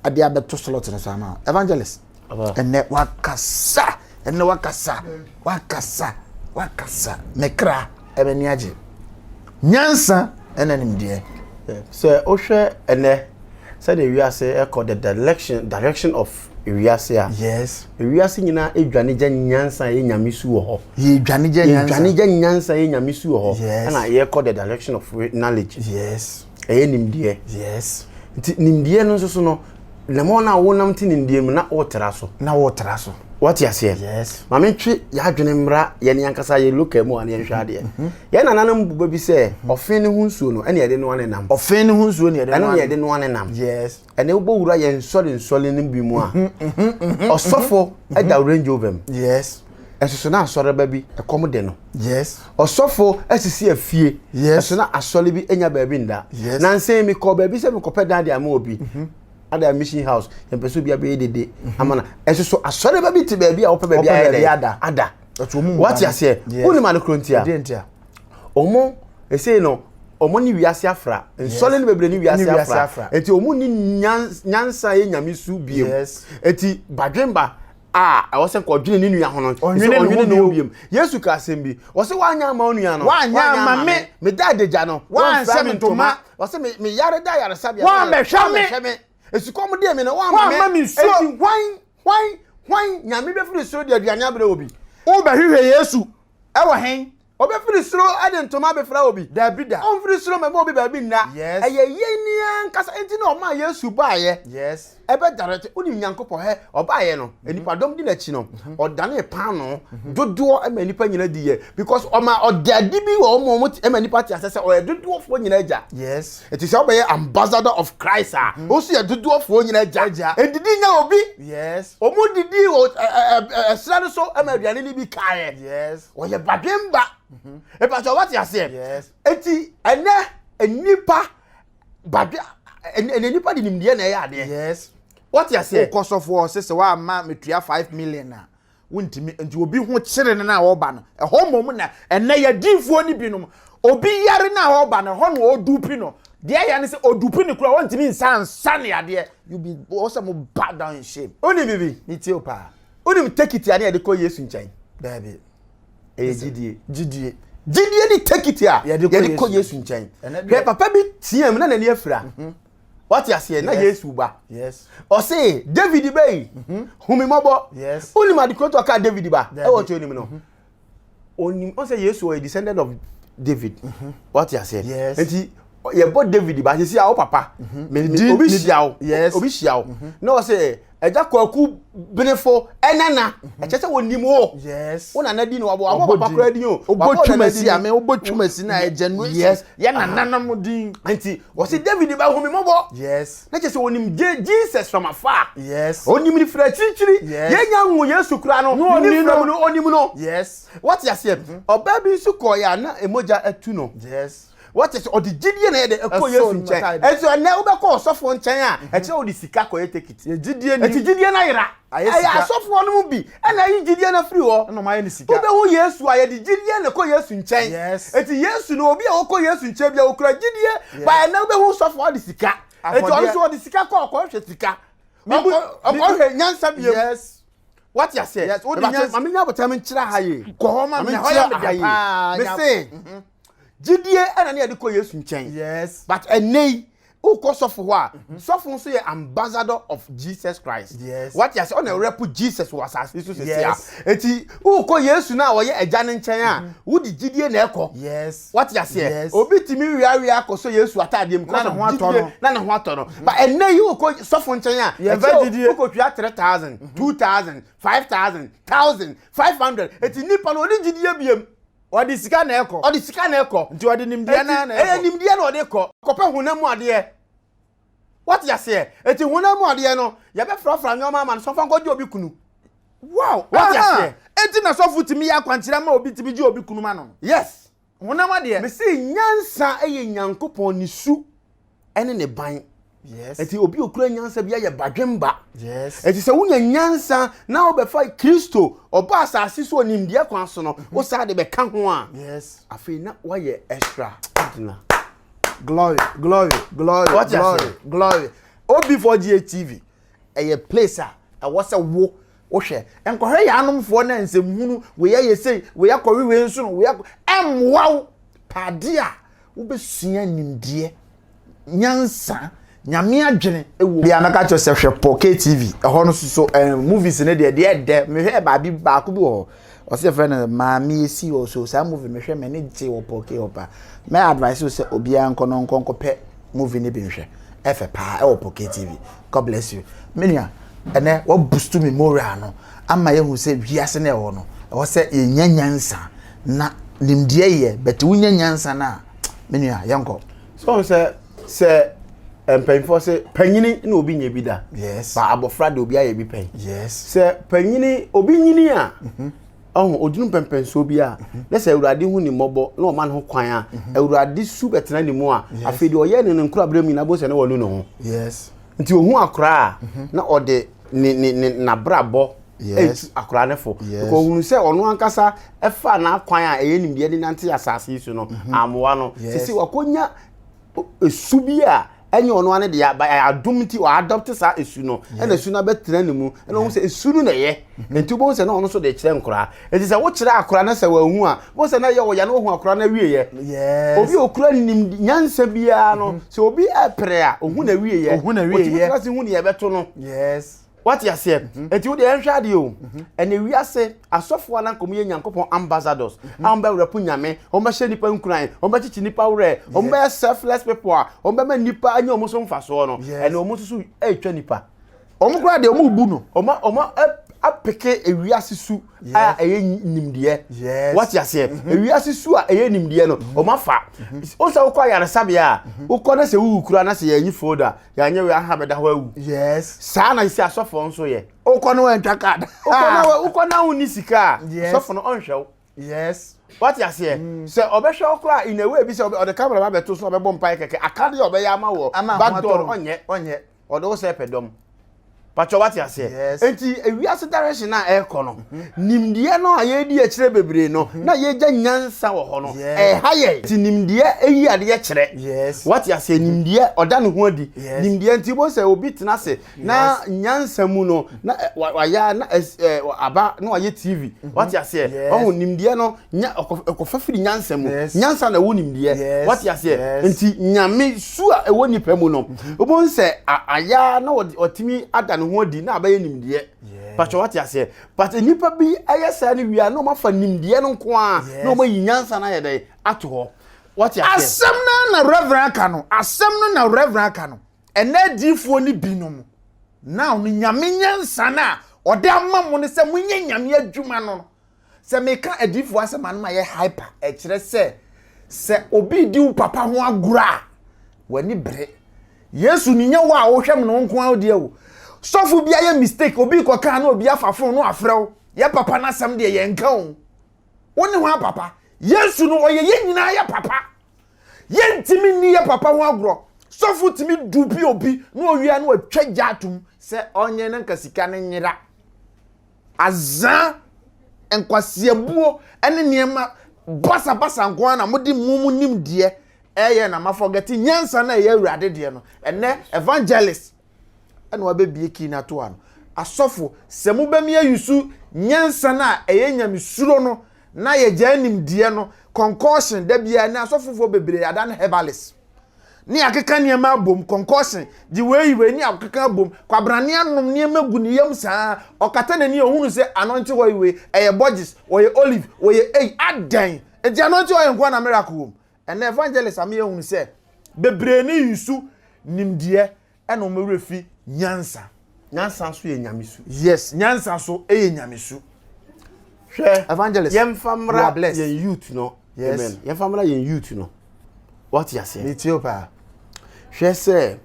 ɛde abɛto slot no so ama wo evangelist ɛnɛ wakasa ɛnɛ wakasa wakasa wakasa me kra ɛbɛni agye nyansa ɛna nimdeɛ. Sɛ wohwɛ ɛnɛ Sɛdeɛ wiase ɛkɔ the direction direction of wiase a. Yes. Wiase nyinaa edwane gya nyansa yɛ nyame su wɔ hɔ. Yɛ dwane gya nyansa. Yɛ dwane gya nyansa yɛ nyame su wɔ hɔ. Yes. Ɛna yɛkɔ the direction of knowledge. Yes. Ɛyɛ nimdeɛ. Yes. Nti nimdeɛ no nso so no, the more na wonam te nimdeɛ mu na wotra so. Na wotra so. Wate aseɛ? Yes. Ma mentwe yɛadwene mmra yɛn ankasa yɛ local mu a ne yɛnhwɛ adeɛ. Mhm. Yɛn nananom bu bɛ bi sɛ mhm. ɔfe ne ho nsuo no ɛne yɛde noa ne nam. Ɔfe ne ho nsuo ne yɛde noa. Ɛno ne yɛde noa ne nam. Yes. Ɛne wobɔ wura yɛn nsɔre nsɔre no bi mu a. Mhm, Ɔsɔfo ɛda Range Rover mu. Yes. Ɛsoso na asɔreba bi ɛkɔm de no. Yes. Ɔsɔfo asisi afie. Yes. Ɛso na asɔre bi anya baabi nda. Yes. Nansa yi mekɔɔ baabi sɛ mekɔpɛ dan de ama obi. Ada mission house yɛmpɛ sɛ obi abɛyɛ dede ama no. Ɛso so asɔreba bi te baabi a wɔpɛ baabi ayɛ dɛ ada. Wate aseɛ? Wonim ade korɔ ntia? Ɔmo ɛsei no ɔmo ne wiase afra. Nsɔre no bebree ne wiase afra. Enti ɔmo ni nyansa yɛ nyame su biem. Enti badwemba a ɛwɔ sɛ nka ɔdwene ne nua ho no ɔnwene ne ho biom yesu ka asɛm bi ɔsɛ woanyɛ ama wo nua no woanyɛ ama me meda adagya no woansɛ me ntoma ɔsɛ meyare da ayaresabea woambɛhwɛ me esukɔm deɛ me no woamma me nsuo enti hwan hwan hwan nyame bɛfiri soro de aduane abrɛ obi wobɛhwehwɛ yesu ɛwɔ hen Ɔbɛfiri soro de ntoma abɛfira obi? Dabi da. Ɔmfiri soro mmɛma obi baabi nna. Yes. Ɛyɛ yɛn ni ankasa nti na ɔmaa Yesu baeɛ. Yes. Ɛbɛ direct, wonim Nyankopɔn hɛ, ɔbaeɛ no, mhm. nnipadɔm di n'akyi no, mhm. ɔdanee paanoo mhm. dodoɔ ma nnipa nyina diiɛ because ɔma ɔda adi bi wɔ wɔn wɔn ma nnipa te asɛ sɛ ɔyɛ dodoɔfoɔ nyina agya. Yes. Nti sɛ wobɛyɛ ambassador of Christ a, wo nso yɛ dodoɔfoɔ nyina agya. Ɛdidi nya obi. Yes. Wɔn didi wɔ ɛsrɛ no so ma aduane no bi kaeɛ. Yes. Wɔyɛ badwemba. Ìpàtɛ wɔte aseɛ. Eti ɛnɛ nnipa badwe ɛnɛ nnipa de nimdeɛ na ɛyɛ adeɛ. Yes. Wɔte aseɛ. Wokɔ sɔfoɔ ɔse sɛ woamma metua 5 million a wontumi nti obi ho kyere no na ɔba no ɛhɔ mmom na ɛnɛ yɛdiifoɔ no binom obi yare no a ɔba no ɛhɔ na ɔdupi no deɛ ɛyɛ ne sɛ ɔdupi no kora wɔntumi nsa nsa ne adeɛ you be wɔ sɛ mo bow down in shame. Wonim bibi. Ne tie o paa. Wonim tekiti a ne yɛde kɔ Yesu nkyɛn. Daabi. Ɛyɛ gyidie. Gyidie. Gyidie ne tekiti a yɛde kɔ Yesu nkyɛn. Hwɛ papa bi team na n'ani afira. Mhm. Wate aseɛ na Yesu ba. Yes. Ɔse David bɛyi. Mhm. Hu mi mmɔbɔ. Yes. Wonim ade koro to ɔka David ba. Ɛwɔ kyerɛ onim no. Mhm. Onim ɔsɛ Yesu ɔyɛ descendant of David. Wate aseɛ. Yes. Nti yɛbɔ David ba sisi a wo papa. Obi hyia wo. Yes. Obi hyia wo. Na ɔsɛ ɛgya kwaku benefo ɛnana ɛkyɛ sɛ wɔnim wo. Yes. Wo nana di no wabɔ wabɔ papa koraa din o. Wobɔ twumasi ame wobɔ twumasi na ɛgya no. Yes. Yɛ nananom din. Nti wɔsi David ba hu mi mɔbɔ. Yes. Na kyerɛ sɛ wɔnim Jesus from afar. Yes. Onim ne fira akyirikyiri. Yes. Yɛnya nwo Yesu koraa no. No Ne oni fira no. mu no onim no. Yes. Wɔte aseɛ. Ɔbaa bi nso kɔɔeɛ a na mogya atu no. Yes. Wɔte sɛ ɔde gyidie na yɛde ɛkɔ Ɛsɔ Yesu ne nkyɛn. matade. Ɛnso ɛnɛ wobɛkɔ ɔsɔfoɔ nkyɛn a ɛkyerɛ wode sika kɔyɛ tekiti. Yɛ gyidie ni. Ɛti gyidie no ayera. Ayɛ Ɛyɛ sika. asɔfoɔ no mu bi ɛna ayi gyidie no afiri hɔ. Ɛna ɔmo ayɛ ne sika. Wobɛhu Yesu a yɛde gyidie na ɛkɔ Yesu nkyɛn. Yes. Eti Yesu no obi a ɔkɔ Yesu nkyɛn bi a okura gyidie. Yes. Ba ɛnɛ wobɛhu sɔfoɔ ɔde sika. Eti ɔno Afɔdeɛ. nso ɔde sika kɔ ɔkɔhwɛ sika. Ɔkɔhwɛ nyansa biem. Yes. Wate aseɛ? Yes, wode Mebakyɛ, nyansa- ma menya abotire menkyerɛ ha yie. Kɔ hɔ ma me, Ma hɔ menkyerɛ yɛ me ha dɛ yie. paa. Mese, gyidie ɛna ne yɛde kɔ Yesu nkyɛn. Yes. But ɛnɛ yi, wokɔ sɔfo hɔ a, sɔfo nso yɛ ambassador of Jesus Christ. Yes. Wate aseɛ? Ɔna ɛrɛpo Jesus wɔ asase so sɛsi a. Yes. Eti wokɔ Yesu no a ɔyɛ agya no nkyɛn a, wode gyidie na ɛkɔ. Yes. Wate aseɛ? Yes. Obi tumi wiawia akɔsɔ Yesu ataadeɛ mu. Na ne ho atɔ no. Na ne ho atɔ no. But ɛnɛ yi wokɔ sɔfo nkyɛn a, Yɛmfa ɛkyɛ gyidie. wokɔtua 3,000, 2,000, 5,000, 1,000, 500. Eti nipa no ɔde gyidie biem. Ɔde sika na ɛkɔ. Ɔde sika na ɛkɔ. Nti ɔde nimdeɛ na na Eti ɛyɛ ɛkɔ. nimdeɛ na ɔde kɔ. Kɔpɛ honam mu adeɛ. Wate aseɛ? Eti honam mu adeɛ no, yɛbɛfrafra nneɛma ama no sɛ ɔmfa nkɔgye obi kunu. Wow. Wate Aha. aseɛ? Eti na sɔfo tumi yɛ akwankyerɛ ma obi tumi gye obi kunu ma no. Yes. Honam adeɛ. Mese nyansa yɛ Nyankopɔn ne su ne ne ban. Yes. Eti obi a okura nyansa bi ayɛ badwemba. Yes. Eti sɛ wonya nyansa na wobɛfa Kristo ɔba asase so onimdeɛ kwan so no, wo saa de bɛka ho a, Yes. afei na woayɛ extra ordinary. Glory, glory, glory, What you glory, say? glory. OB4GH TV ɛyɛ place a ɛwɔ sɛ wo wohwɛ nkɔhwɛ yɛ anomfoɔ na nsɛmhunu wei ayɛ sei wei akɔwe wei nso no wei akɔ ɛmmoa wo paade a wobɛsua nimdeɛ nyansa. Nyame adwene wɔ. Bia mɛka kyerɛ sɛ hwɛ pɔ KTV ɛhɔ no soso ɛn movies ne deɛ deɛ ɛdɛ mehwɛ baabi baako bi wɔ hɔ ɔsɛ yɛfrɛ no maame esi wɔ so saa movie mehwɛ m'ani gye wɔ pɔ K hɔ paa mɛ advice wo sɛ obiara nkɔ no nkɔ nkɔpɛ movie no bi nhwɛ ɛfɛ paa ɛwɔ pɔ KTV God bless you me nua ɛnɛ wa boost me moral no ama yɛhu sɛ wiase no ɛwɔ no ɛwɔ sɛ yɛnya nyansa na nimdeɛ yɛ but wonya nyansa no a me nua yɛnkɔ. So sɛ sɛ mpanyinfoɔ sɛ panyini na obi nyɛ bi da. Yes. Ba abɔfra de obi ayɛ bi pɛn. Yes. Sɛ panyini obi nyini a. Mhm. Ɔho odunu mpɛmpɛnsoɔ bi a mhm. na sɛ awurade hu ne mmɔbɔ na ɔma ne ho kwan a mhm. awurade su bɛtena ne mu a afei deɛ ɔyɛ ne ne nkorabere mu nyinaa bó sɛ ne wɔnu ne ho. Yes. Nti ohun akora a na ɔde ne ne ne n'abrabɔ etu akora ne fo. Because ohun sɛ ɔno ankasa ɛfa n'akwan a ɛyɛ nimdeɛ de nante asase yi so no amoa no. Sisi wakonya esu bi a ɛnyɛ ɔno ane deɛ ba adom nti ɔadɔpte saa esu no ɛna esu no abɛtena ne mu ɛna ohun sɛ esu no na ɛyɛ mhm. nti wobɛhu sɛ na ɔno nso de kyerɛ nkoraa nti sɛ wokyerɛ akora no sɛ wahu a wohu sɛ na ɛyɛ ɔya na wahu akora no awieɛ obi okura nim nyansa biara no mhm. sɛ obi ɛpere a ohu na awieɛ otumi tena se hu ne yɛbɛto no wate aseɛ mhm. nti wo deɛ ɛnhwɛ adeɛ o mhm. ɛnɛ wiase asɔfoɔ a na nka wɔyɛ nyankopɔn ambassadors mhm. a wɔbɛwerɛpo nyame wɔbɛhyɛ nnipa nkuran wɔbɛkyekye nnipa werɛ wɔbɛyɛ selfless people a wɔbɛma nnipa anya wɔn so mfasoɔ no ɛnɛ wɔn nso so ɛretwa nnipa wɔn koraa deɛ wɔn bu no wɔn wɔn apeke ewiase su a ɛyɛ nimdeɛ wate aseɛ ewiase su a ɛyɛ nimdeɛ no wɔn afa wɔn sɛ wokɔ ayaresabea a wokɔ na sɛ wuwu kura na sɛ yɛnyi folder yɛanyɛ wei aha bɛda hɔ awu. Yes. Saa na sisi asɔfoɔ nso yɛ. Wokɔ no wantwa card. Wokɔ na wokɔ na wonni sika a. Yes. Sɔfo no ɔnhwɛ wo. Yes. Wate aseɛ? Mm. Sɛ ɔbɛhwɛ wo koraa in a way bi sɛ ɔde camera ba bɛto so na ɔbɛbɔ mpaeɛ kɛkɛ akadeɛ a ɔbɛyɛ ama wɔ back door no ɔnyɛ. Ɔnyɛ. Ɔde wo sɛ pɛ dɔm. Patwɔ wate aseɛ? Yes. Enti ewiase direction a ɛrekɔ no, mhm. nimdeɛ no a yɛredi akyire bebree no, mhm. na yɛgya nyansa wɔ hɔ no, ɛha yɛn. Nti nimdeɛ eyi adeɛ kyerɛ. Yes. Wate aseɛ mhm. nimdeɛ ɔda ne ho adi. Yes. Nimdeɛ nti bo sɛ obi tena ase na nyansa mu no na wayɛ na aba na wayɛ TV. Wate aseɛ? Ɔho nimdeɛ no nya ɔkɔfa firi nyansa mu. Nyansa na ɛwɔ nimdeɛ. Wate aseɛ? Nti nyame su a ɛwɔ nipa mu no, mhm. wobɛhu sɛ ayɛ na ɔtumi ada ne ho adi na abɛyɛ nimdeɛ. Patwɛ wate aseɛ? But nnipa bi ɛyɛ saa no wie a na wɔafa nimdeɛ no nko ara na wɔayi nyansa no ayɛ dɛn ato hɔ. Wate aseɛ? Asɛm no na Reverend aka no. Asɛm no na Reverend aka no. Ɛnɛ adiyifoɔ no binom now no Nyame nyansa no a ɔde ama mo no sɛ monyɛ Nyame adwuma no Sɛ meka adiyifoɔ asɛm a na mayɛ hyper. Ɛkyerɛ sɛ, sɛ obi redi wo papa ho agorɔ a, w'ani bere. Yesu ni nyɛ wo a wohwɛ me no wo nko ara deɛ o. Sɔfo bi ayɛ mistake, obi rekɔka na obi afa phone no afrɛ wo. Yɛ papa no asɛm deɛ yɛnka o. Wo ne hwan papa? Yesu no ɔyɛ yɛn nyinaa yɛ papa. Yɛntumi nni yɛ papa ho agorɔ. Sɔfo tumi dupi obi na owia na watwa gya atom sɛ ɔnyɛ na nka sika no nyera. Azaa, nkwaseabuo ne nneɛma basabasa nko ara na mode mo mu nimdeɛ ɛyɛ na mafɔgɛte nyansa no a ɛyɛ Awurade deɛ no. Ɛnɛ evangelist ɛna wabɛbie kii no ato ano. Asɔfo, sɛ mobɛmi ayusu nyansa no a ɛyɛ nyamesuro no na yɛgyaa nimdeɛ no, concoction da biara ne asɔfofoɔ bebree adan herbalist. Ne akeka nneɛma abom, concoction, gye wei wei ne akeka abom. Kwabrane anom nneɛma gu ne yam saa, ɔkata n'ani a ɔhunu sɛ anointing oil wei ɛyɛ Borges, wɔyɛ olive, wɔyɛ ei, adɛn? Nti anointing oil nko na miracle wom. Ɛnɛ evangelist ama yɛhunu sɛ bebree ne yusu nimdeɛ ɛna wɔn werɛ fi nyansa. Nyansa nso yɛ nyamesu. Yes, nyansa nso yɛ nyamesu. Hwɛ, evangelist, yɛmfa mmra yɛn youth no. Yes. Amen. Yɛmfa mmra yɛn youth no. Wate aseɛ? Metie o paa. Hwɛ sɛ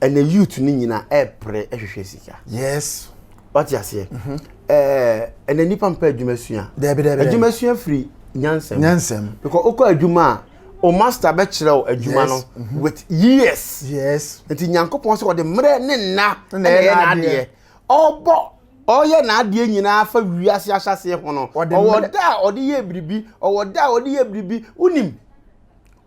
ɛnɛ youth no nyina ɛpere ɛhwehwɛ sika. Yes. Wate aseɛ? Mhm. Ɛɛ ɛnɛ nipa mpɛ adwuma sua. Dɛbi dɛbi. Adwuma sua firi nyansam. Nyansam. Because okɔ adwuma a o master bɛkyerɛ wo adwuma no mhm. with years. Yes. Nti Nyankopɔn sɛ ɔde mmerɛ ne nna na ɛyɛ n'adeɛ. Ɔbɔ ɔyɛ n'adeɛ nyinaa fa wiase ahyɛseɛ ho no. Ɔwɔ da a ɔde yɛ biribi, ɔwɔ da a ɔde yɛ biribi. Wonim,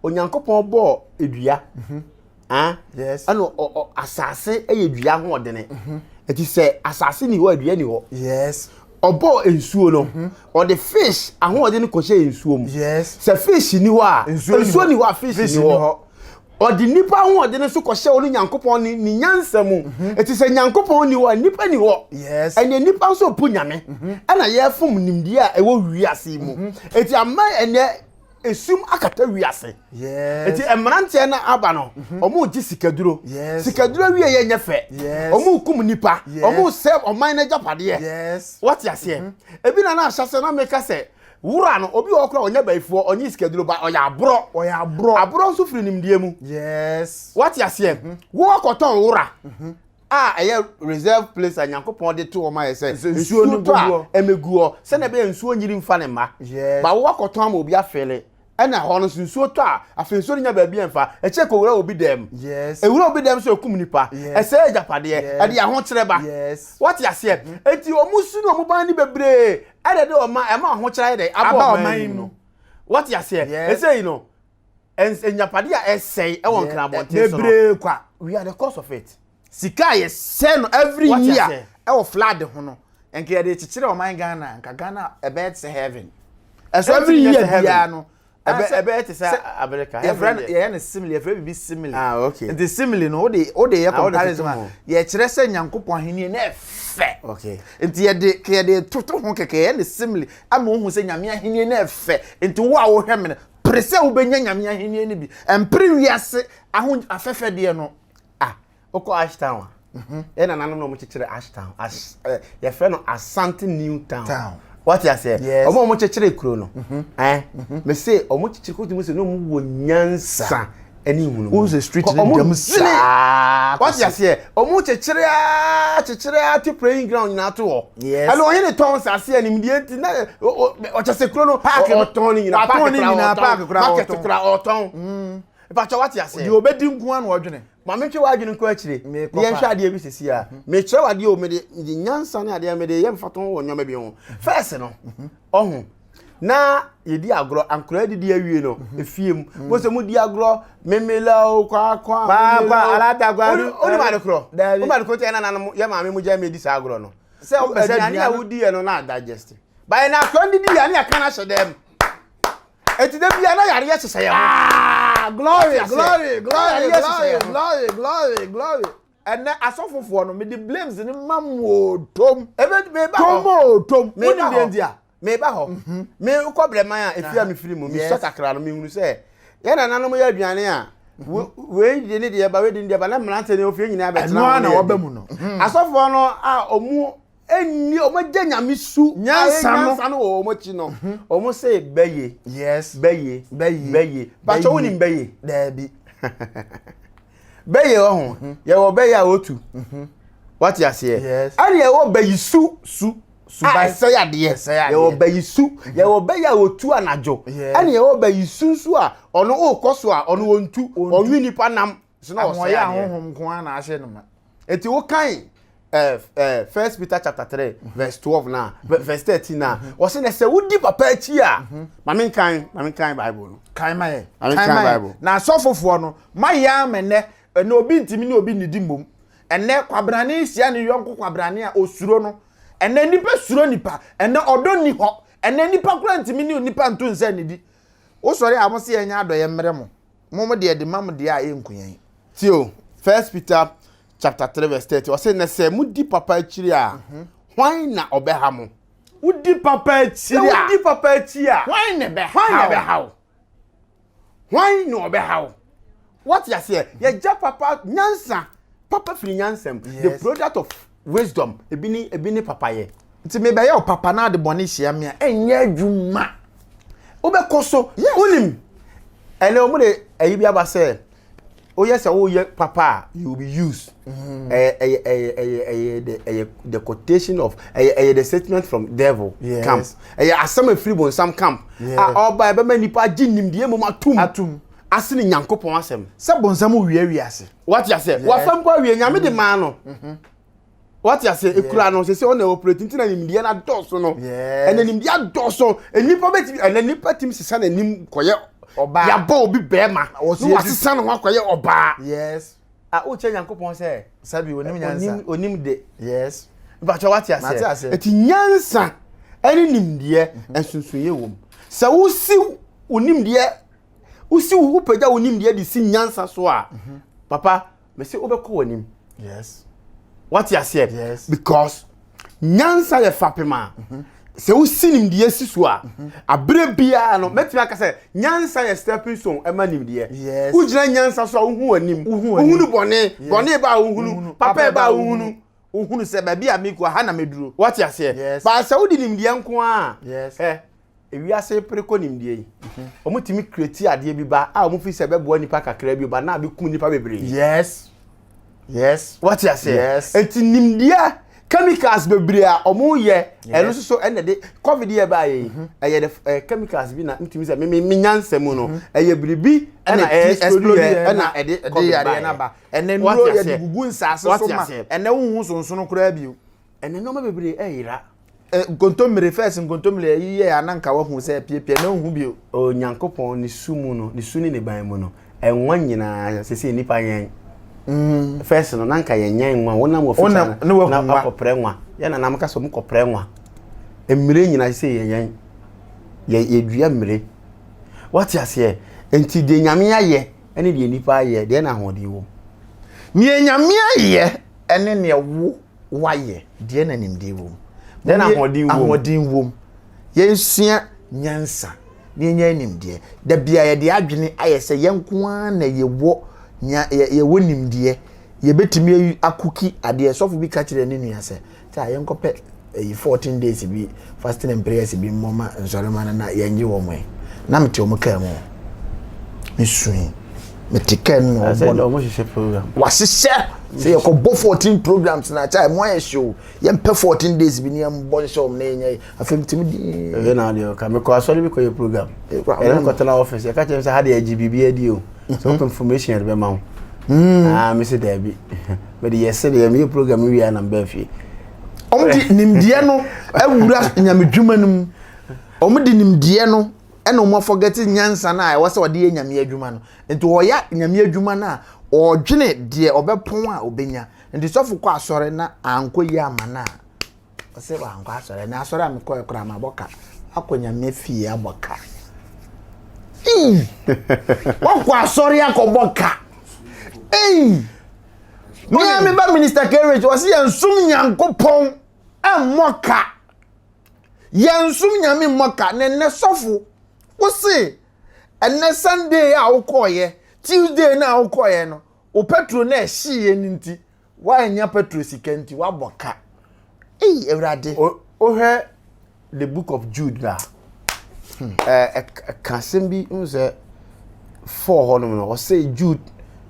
Onyankopɔn bɔɔ edua. Mhm. Ah, yes. Ɛna asase yɛ dua ho ɔdene. Mhm. Nti sɛ asase ni hɔ a dua ni hɔ. Yes. Ɔbɔɔ nsuo no, mhm. ɔde fish ahoɔden no kɔhyɛ nsuo mu. Yes. Sɛ fish ni hɔ a, nsuo ni hɔ a fish ni hɔ. Ɔde nnipa ahoɔden nso kɔhyɛ ɔno Nyankopɔn ne ne nyansa mu. Eti sɛ Nyankopɔn nni hɔ a, nnipa nni hɔ. Yes. Ɛnneɛ nnipa nso repo Nyame. Ɛna yɛrefom nimdeɛ a ɛwɔ wiase yi mu. Eti ama ɛnɛ esum akata wiase. Yes. Eti mmeranteɛ no aba no, wɔn regye sikaduro. Yes. Sikaduro wie yɛ nyɛ fɛ. Yes. Wɔn rekum nipa. Yes. Wɔn resɛe ɔman no agyapadeɛ. Yes. Wate aseɛ? Ebi na na ahyɛ sɛ na meka sɛ wura no obi wɔ hɔ koraa ɔnyɛ bayifoɔ ɔnye sikaduro ba ɔyɛ aborɔ. Ɔyɛ aborɔ. Aborɔ nso firi nimdeɛ mu. Yes. Wate aseɛ? Wo akɔtɔn wura a ɛyɛ reserve place a Nyankopɔn de to hɔ ma yɛ sɛ Nsuo no nsuo tɔ gu hɔ. a ɛmɛgu hɔ sɛnea ɛbɛyɛ nsuo nyiri mfa ne mma. Yes. Ba wo akɔtɔn ama obi afeele ɛna hɔ no nso nsuo tɔ a afei nsuo no nya baabi ɛmfa ɛkyɛ kɔwura obi dɛm. Yes. Ewura obi dɛm so ekum nipa. Yes. Ɛsɛe agyapadeɛ. Yes. Ɛde ahokyerɛ ba. Yes. Wate aseɛ? Enti wɔn su ne wɔn ban ne bebree ɛna ɛde ɔma ɛma ahokyerɛ ayɛ dɛ aba Aba ɔman ɔman yi mu mu. no. Wate aseɛ? Yes. Ɛsɛ yi no ɛns agyapadeɛ a ɛsɛe ɛwɔ Yeah. Nkran abɔnten so no. Bebree kwa. We are the cause of it. Sika a yɛsɛe no every Wate year aseɛ? ɛwɔ flood ho no, nka yɛde kyekyere ɔman Ghana, nka Ghana ɛbɛyɛ te sɛ heaven. Ɛso Ɛntumi every nyɛ year sɛ heaven. biara no, Ɛbɛ sɛ- ɛbɛyɛ te sɛ sɛ- America. yɛfrɛ Heaven no deɛ. yɛyɛ no simile, yɛfrɛ biribi simile. Ah, okay. Nti simile no wode wode yɛ Ah, wode comparison toto a ho. yɛkyerɛ sɛ Nyankopɔn ahenni no ɛfɛ. Okay. Nti yɛde ka yɛde toto ho kɛkɛ yɛyɛ no simile ama wohu sɛ Nyame ahenni no ɛfɛ. Nti wo a wohwɛ me no, pere sɛ wobɛnya Nyame ahenni no bi. Ɛmpere wiase aho afɛfɛdeɛ no. Ah, wokɔ Ashtown a, yɛn nananom na wɔkyekyere Ashtown. Ash, eh, yɛfrɛ no Asante New Town. Town. Wate aseɛ? Yes. Wɔn a wɔkyekyere kuro no, eh, mese wɔn kyekyere kuro tumi sɛ na wɔn wɔ nyansa ɛne nhunumu. Wohu sɛ street Kɔ- no wɔn dam dwene. saa Wate kɔsi. aseɛ? Wɔn kyekyere aa kyekyere aa te praying ground nyinaa to hɔ. Yes. Ɛna ɔhene tɔn nsase a nimdeɛ nti na ɔkyɛ sɛ kuro no Park no- ɔtɔn ne nyinaa. watɔn ne koraa nyinaa, ɔtɔn, park koraa Market ɔtɔn. koraa ɔtɔn. Mpakyɛ wate aseɛ? Deɛ ɔbɛdi nko ara na ɔdwene. Ma mentwe w'adwene nkɔ akyire Mekɔ na yɛnhwɛ pa. adeɛ bi sisi a. Mekyerɛ w'adeɛ o, mede mede nyansa ne adeɛ mede yɛ mfatoho wɔ nneɛma bi ho. First no, ɔho, na yɛdi agorɔ, ankoraa didi awie no, efie mu. Mo sɛ modi agorɔ, memela o, kwakwa, Kwakwa, memela o. alata kwadu. Wonim ade korɔ? Daabi. Wonim ade korɔ nti a yɛn nananom, yɛn maame mo gyae ma yɛdi saa agorɔ no? Sɛ wopɛ sɛ Aduane a aduane- wodiiɛ no na adigest. Ba yɛn akoraa no didi yɛ a, ne yɛka no ahyɛ dɛm. Eti da bia na yareɛ hyehyɛ yɛn ho. Ah, glory, Wate aseɛ? glory, glory, Yareɛ hyehyɛ glory, yɛn ho. glory, glory, glory. Ɛnɛ asɔfofoɔ no, mede blames no ma mo o, tom. Ebe meba Tom hɔ. o, tom. Meba Wonim hɔ. deɛ nti a? Meba hɔ. Me wokɔ brɛman a efi a mefiri mu, mesua Yes. kakra no, mehunu sɛ yɛn nananom yɛ aduane a wei de ne deɛ ba, wei de ne deɛ ba, na mmerante ne ofie nyinaa bɛtena Ɛno ara ho na ne wɔba yɛdi. mu no. Asɔfoɔ no a ɔmo ɛnni ɔmo agya nyame su Nyansa no. nyansa no wɔ ɔmo akyi no, ɔmo se bɛye. Yes. Bɛye. Bɛye. Bɛye. Pakyɛ wonim bɛye? Daabi. Bɛye wɔ ho. Yɛwɔ bɛye a otu. Wate aseɛ? Yes. Ɛne yɛwɔ bɛyi su. Su. A Suban. ɛsɛe adeɛ. Ɛsɛe adeɛ. Yɛwɔ bɛyi su. Yɛwɔ bɛyi a otu anadwo. Yes. Ɛne yɛwɔ bɛyi su nso a ɔno okɔ so a ɔno ontu. Ɔnwe nipa nam. So na ɔsɛe Ahoɔyɛ adeɛ. ahonhom nko ara na ahyɛ no ma. Eti wokan eh, eh, First Peter chapter 3 verse 12 na verse 13 na wɔsɛ na sɛ wodi papa akyi a ma menkan ma menkan Bible no. Kan ma yɛ. Ma menkan Kan ma yɛ. Bible. Na asɔfofoɔ no, mayɛ ama nnɛ, ɛnɛ obi ntumi ne obi nnidi mmom. Ɛnɛ kwabrane hyia ne yɔnko kwabrane a osuro no. Ɛnɛ nipa suro nipa. Ɛnɛ ɔdɔ nni hɔ. Ɛnɛ nipa koraa ntumi ne nipa nto nsa nnidi. Wosɔre a mo se yɛnyɛ adɔeɛ mmerɛ mo. Mo mo deɛ de ma mo deɛ a ɛnku yɛn. Tie o, First Peter chapter 3 verse 30 ɔsɛ na sɛ modi papa akyiri a hwan na ɔbɛha mo? Wodi papa Sɛ akyiri a wodi papa akyi a hwan na ɛbɛha hwan na wo? ɛbɛha wo? Hwan na ɔbɛha wo? Wate aseɛ? Yɛgya papa nyansa papa firi nyansa mu. The Yes. product of wisdom ebi ne ebi ne papayɛ. Nti mebɛyɛ wo papa na ade bɔne hyia me a ɛnyɛ adwuma. Wobɛkɔ so. Yes. Wonim ɛnɛ wɔn de ayi bi aba sɛ woyɛ sɛ woyɛ papa a you will be used. Ɛyɛ ɛyɛ ɛyɛ ɛyɛ ɛyɛ the ɛyɛ the quotation of ɛyɛ ɛyɛ the statement from devil Yes. camp. Ɛyɛ asɛm efiri bonsam camp. Yeah. A ɔba ɛbɛma nipa agye nimdeɛ mom atum. Atum. Ase ne Nyankopɔn asɛm. Sɛ bonsam wia wiase. Wate aseɛ? Wafa mpo awie Nyame de maa no. Wate aseɛ? Ekura no sɛ sɛ ɔna operate nti na nimdeɛ no adɔɔso no. Yes. Ɛna nimdeɛ adɔɔso. Nnipa bɛtumi ɛna nipa tumi sesa n'anim kɔyɛ Ɔbaa. Yabɔ obi bɛrima. Ɔsi Na wasesa ne ho akɔyɛ ɔbaa. Yes. A wokyɛ Nyankopɔn sɛ Sɛbi onim nyansa. onim onim de. Yes. Mpakyɛ wate Mate aseɛ? aseɛ. Eti nyansa ɛne nimdeɛ nsonsonoeɛ wɔ mu. Sɛ wosi wo nimdeɛ Wosi wo wopagya wo nimdeɛ de si nyansa so a, papa, mese wobɛkɔ w'anim. Yes. Wate aseɛ? Yes. Because nyansa yɛ fapem a sɛ wosi nimdeɛ si so a, aberɛ biara no, mɛtumi aka sɛ nyansa yɛ stepping stone ɛma nimdeɛ. Yes. Wogyina nyansa so a, wohu w'anim. Wohu w'anim. Wohunu bɔne. Bɔne ba a wohunu. Papa ɛba a wohunu. Wohunu sɛ baabi a mekɔ ha na meduro. Wate aseɛ? Yes. But sɛ wode nimdeɛ nko a, Yes. ɛ ewiase pere kɔ nimdeɛ yi. Wɔtumi create adeɛ bi ba a wɔn fi sɛ ɛbɛboa nipa kakra bi ba na abɛkum nipa bebree. Yes. Yes. Wate aseɛ? Yes. Eti nimdeɛ chemicals bebree a wɔn yɛ ɛno nso so ɛna de covid yɛ baa yɛ yi ɛyɛ de ɛ chemicals bi na ntumi sɛ me me nyansa mu no ɛyɛ biribi ɛna ɛyɛ explode yɛ ɛna ɛde ɛde covid yareɛ baa no yɛ. aba. Ɛnɛ Wate nnuro yɛde aseɛ? gugu nsaase so Wate ma aseɛ? ɛnɛ wohu sonsono koraa bio. Ɛnɛ nneɛma bebree ɛyera. Nkontommire first nkontommire ayi yɛ a na nka wahu sɛ apiapia na wohu bio. Onyankopɔn ne su mu no, ne su ne ne ban mu no, ɛnwa nyinaa sese nipa yɛn. First no, na nka yɛnyɛ nwa, wonam wɔ Wonam- fikyɛ ne wahu na nwa. akɔprɛ nwa. Yɛn nanam ka sɛ ɔmo kɔprɛ nwa. Mmire nyinaa sese yɛn yɛn. Yɛ yɛdua mmire. Wate aseɛ? Nti deɛ Nyame ayɛ ɛne deɛ nipa ayɛ, deɛ na ahoɔden wɔ mu. Nea Nyame ayɛ ɛne nea wo wayɛ deɛ na nimdeɛ wɔ mu. Deɛ na ahoɔden wɔ mu. Ahoɔden wɔ mu. Yɛnsua nyansa na yɛnya nimdeɛ. Da bia yɛde adwene ayɛ sɛ yɛn nko ara na yɛwɔ nya yɛ yɛwɔ nimdeɛ. Yɛbɛtumi ayi akuki adeɛ. Sɔfo bi ka kyerɛ ne nua sɛ, sɛ a yɛnkɔpɛ ɛyi 14 days bi fasting and prayers bi mmɔ ma nsɔrema no na yɛngye wɔn ɛ. Na mete wɔn kaa mu. Mesui. Mete kaa mu na Ɛsɛ wɔbɔ deɛ no. ɔmo hyehyɛ program. Wahyehyɛ sɛ yɛkɔbɔ 14 programs na kyɛ ɛmo ayɛ hyew. Yɛmpɛ 14 days bi ne yɛmbɔ nhyɛ wɔn na yɛnyɛ yi. Afei metumi di. Ɛyɛ na adeɛ ɔka mekɔ asɔre bi kɔyɛ program. Ekura- Ɛna mekɔtena office yɛka kyerɛ me sɛ ha deɛ agye biribi adi o. Sɛ wopɛ information yɛde bɛma wo. Ah, mese daabi. Mede yɛ sɛdeɛ meyɛ program wie a na mbaa fie. Wɔn de nimdeɛ no awura nyamedwuma no mu. Wɔn de nimdeɛ no ɛna wɔn afɔgɛte nyansa no a ɛwɔ sɛ ɔde yɛ nyame adwuma no. Nti ɔyɛ nyame adwuma no a ɔredwene deɛ ɔbɛpɔn a ɔbɛnya. Nti sɔfo kɔ asɔre na ankɔ yie ama no a ɔsɛ wankɔ asɔre na asɔre a mekɔɛ koraa mabɔ ka. Akɔ nyame fie abɔ ka. Ii! Wakɔ asɔre akɔbɔ ka. Ei! Mea me ba Minister Kerich ɔse yɛnsom Nyankopɔn ɛmmɔ ka. Yɛnsom Nyame mmɔ ka. Na ɛnɛ sɔfo wose ɛnɛ Sunday a wokɔɔyɛ, Tuesday no a wokɔɔyɛ no, wo petrol no ɛhyeeɛ no nti, woannya petrol sika nti woabɔ ka. Ei Awurade. Wohwɛ the book of Jude a, ɛka asɛm bi n sɛ 4 hɔ nom no, ɔse Jude,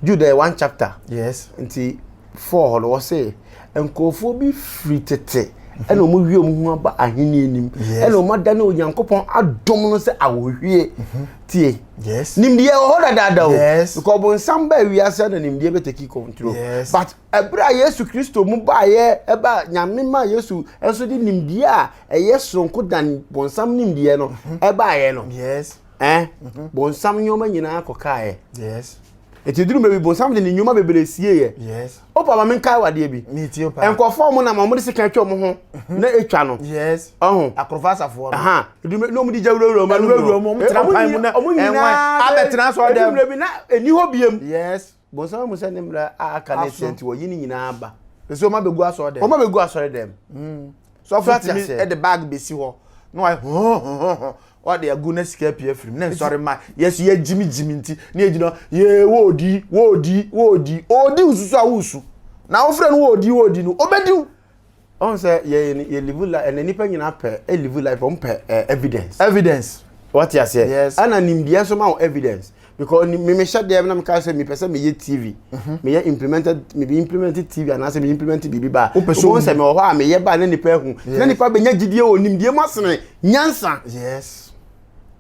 Jude ɛyɛ one chapter. Yes. Nti 4 hɔ no, ɔse nkurɔfoɔ bi firi tete ɛna wɔn wie wɔn ho aba ahenni anim ɛna wɔn adane Onyankopɔn adom no sɛ ahohwie. Tie. Yes. Nimdeɛ wɔ hɔ dadaada o. Yes. Because ɔbonsam baa wiase na nimdeɛ bɛ take control. Yes. But ɛberɛ a Yesu Kristo mu baeɛ ɛba Nyame ma Yesu nso de nimdeɛ a ɛyɛ soronko dan bonsam nimdeɛ no ɛbaeɛ no. Yes. Bonsam nneɛma nyinaa kɔkaeɛ. Yes. Eti duru baabi bonsam de ne nnwuma bebree sieeɛ. Yes. Opa ma menkae wadeɛ bi. Ne tie pa. Nkurɔfoɔ a wɔn nam a wɔde sika atwa wɔn ho na etwa no. Yes. Ɔho. Akorɔfo asafoɔ no. Aha. Edu na wɔn de gya wurawura wɔn anum. Wurawura wɔn, wɔn tena pan mu na wɔn nyinaa abɛtena asɔre dɛm. Edu mmerɛ bi na eni hɔ biem. Yes. Bonsam mu sɛ ne mmerɛ a aka ne Aso. tiɛ nti wɔyi ne nyinaa ba. Nso wɔn abɛgu asɔre dɛm. Wɔn abɛgu asɔre dɛm. Sɔfo Ate tumi aseɛ. de bag besi hɔ na wayɛ hɔhɔhɔhɔ ɔde agu na sika pii afiri mu na nsɔre ma yɛso yɛ gyimi gyimi nti na yɛgyina yee wɔɔdi wɔɔdi wɔɔdi ɔɔdi wo susu a wosu na wofrɛ no wɔɔdi wɔɔdi no ɔbɛdi wo. Ɔn sɛ yɛ yɛ live life ɛnna nipa nyinaa pɛ ɛ live life wɔn pɛ ɛ evidence. Evidence. Wɔte aseɛ. Yes. Ɛna nimdeɛ nso ma wo evidence because ni mi hyɛ deɛ na mi ka sɛ mi pɛ sɛ mi yɛ TV. Mi yɛ implemented mi bi implement TV anaasɛ mi implement biribi ba. Wopɛ sɛ Wobɛhu sɛ mi wɔ hɔ a mi yɛ ba na nipa ehu. Na nipa bɛ nya gyidie wɔ nimdeɛ mu asene nyansa. Yes.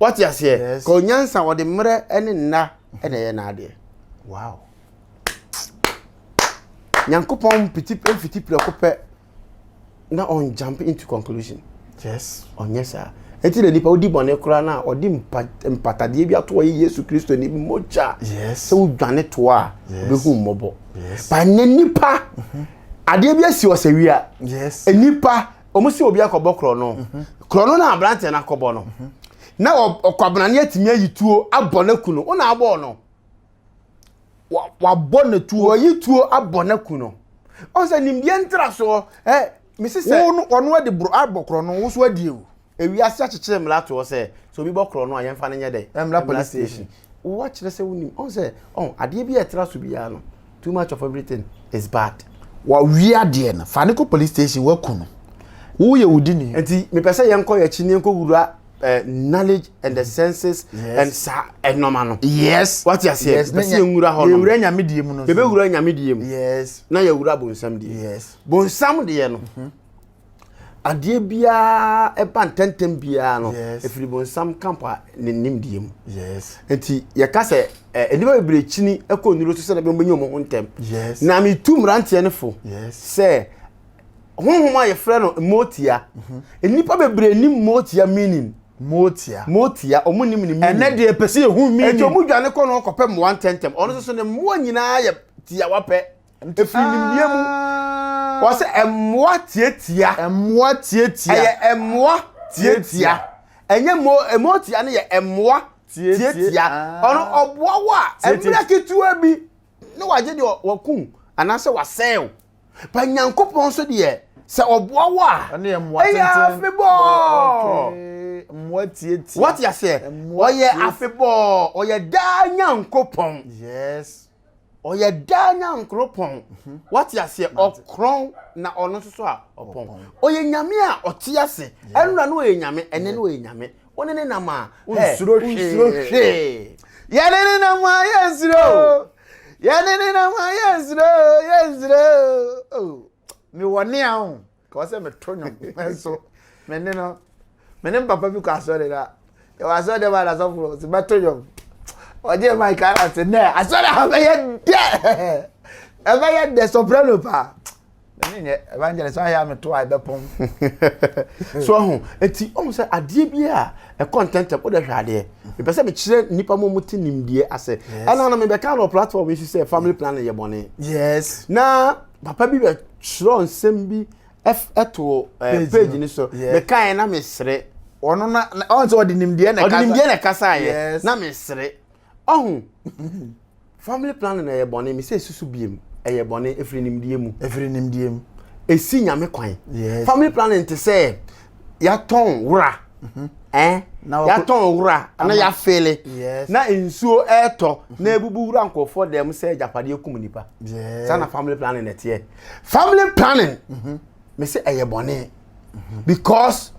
Wɔte aseɛ. Yes. Kɔ nyansa wɔde mmerɛ ɛne nna ɛna ɛyɛ n'adeɛ. Wow. Nyankopɔn mpiti mfiti prɛko pɛ na ɔn jump into conclusion. Yes. Ɔnyɛ saa. Eti na nipa odi bɔne koraa na ɔde mpa mpatadeɛ bi ato ɔyɛ Yesu Kristo ne mogya. Yes. Sɛ wodwane toa a, Yes. wobɛhu mmɔbɔ. Yes. Ba ne nipa adeɛ bi asi ɔsɛ Yes. Nipa wɔn si obi akɔbɔ korɔ no. Korɔ no na aberanteɛ no akɔbɔ no. Na ɔkwabenane atumi ayi tuo abɔ n'aku no, wo na abɔɔ no. Wabɔ ne tuo. Wɔyi tuo abɔ n'aku no. Ɔn sɛ nimdeɛ ntrasoɔ ɛ mesi sɛ. Wo no ɔno adi boro abɔ korɔ no wo so adi o. Ewiase akyekyere mmara to hɔ sɛ sɛ obi bɔ korɔ no a yɛmfa no nyɛ dɛ. Mmra police station. Wo akyerɛ sɛ wonim ɔn sɛ ɔn adeɛ bi a ɛtra so biara no too much of everything is bad. Wawie adeɛ no fa no kɔ police station waku no. Wo yɛ wo dini. Nti mepɛ sɛ yɛnkɔ yɛn akyi na yɛnkɔ wura eh, knowledge and the senses yes. and saa ɛnɔma no. Yes. Wate aseɛ? Yes. Pɛ sɛ yɛnwura hɔ nom. Yɛwura nyame deɛ mu no. Yɛbɛwura nyame deɛ mu. Yes. Na yɛwura bonsam deɛ. Yes. Bonsam deɛ no. Mm -hmm. Adeɛ biara ɛba ntɛntɛm biara no. Yes. Ɛfiri bonsam camp a ne nimdeɛ mu. Yes. Nti yɛka sɛ eh, nnipa bebree kyini ɛkɔ nnuro so sɛ ɛbɛn bɛnya wɔn ho ntɛm. Yes. Na metu mmeranteɛ no fo. Yes. Sɛ honhom a yɛfrɛ no motia mhm. nnipa bebree nim motia meaning motia motia ɔmo nim ne meaning ɛnɛ deɛ pɛ sɛ ehu meaning eti ɔmo dwane kɔ no ɔkɔpɛ mmoa ntɛntɛm ɔno nso so ne mmoa nyinaa yɛ tiawa pɛ efiri nimdeɛ mu ah. wɔsɛ mmoa tietia mmoa tietia ɛyɛ mmoa tietia ɛnyɛ mo motia no yɛ mmoa tietia ah. ɔno ɔboa wo a mmerɛ ketewa bi ne wagye deɛ wakum anaasɛ wasɛe wo Ba Nyankopɔn nso deɛ, sɛ ɔboa wo a, ɛyɛ afebɔɔ. Mmoa tietia. Wɔte aseɛ? Ɔyɛ afebɔɔ. Ɔyɛ daa Nyankopɔn. Yes. Ɔyɛ daa Nyankoropɔn. Mhm. Wɔte aseɛ? Ɔkorɔn na ɔno nso so a ɔpɔn. Ɔyɛ Nyame a ɔte ase. Ɛnora no ɔyɛ Nyame, ɛnɛ no ɔyɛ Nyame. Wo ne ne nam a, wonsuro hwee. Yɛne ne nam a yɛnsuro. Yɛne ne nam a yɛnsuro, yɛnsuro. Oh, mewɔ ne a o. Ka sɛ meto nnwom nso me ne no me ne papa bi kɔ asɔre na yɛwɔ asɔre dɛm a n'asɔfo sɛ mɛto nnwom. Ɔgye mic ara sɛ nɛ asɔre ha bɛyɛ dɛ. Ɛbɛyɛ dɛ soprano paa. Ɛne nyɛ evangelist ahɛ a meto a ɛbɛpɔn. So ɔho nti ɔho sɛ adeɛ bi a ɛkɔ ntɛntɛm wode hwɛ adeɛ mepɛ sɛ mekyerɛ nnipa mu ɔmo te nimdeɛ ase ɛna no mebɛka no platform yi so sɛ family planning yɛ bɔne. Yes. Na papa bi bɛkyerɛ nsɛm bi ɛto page ni so mekaeɛ na mesere. Ɔno na ɔn sɛ ɔde nimdeɛ na ɛkasa. Ɔde nimdeɛ na ɛkasaeɛ na mesere. Ɔho Family planning ɛyɛ bɔne me sɛ susu biem ɛyɛ bɔne ɛfiri nimdeɛ mu. Ɛfiri nimdeɛ mu. Ɛsi nyame kwan. Yes. Family planning te sɛ yɛatɔn wura. Mm-hmm. Eh? Yɛatɔn wura na yɛafele. Yes. Na nsuo ɛɛtɔ na ebubu wura nkurɔfoɔ dɛm sɛ agyapadeɛ kum nipa. Yes. Saa na family planning ɛteɛ. Family planning mm-hmm. me sɛ ɛyɛ bɔne. Mm-hmm. Because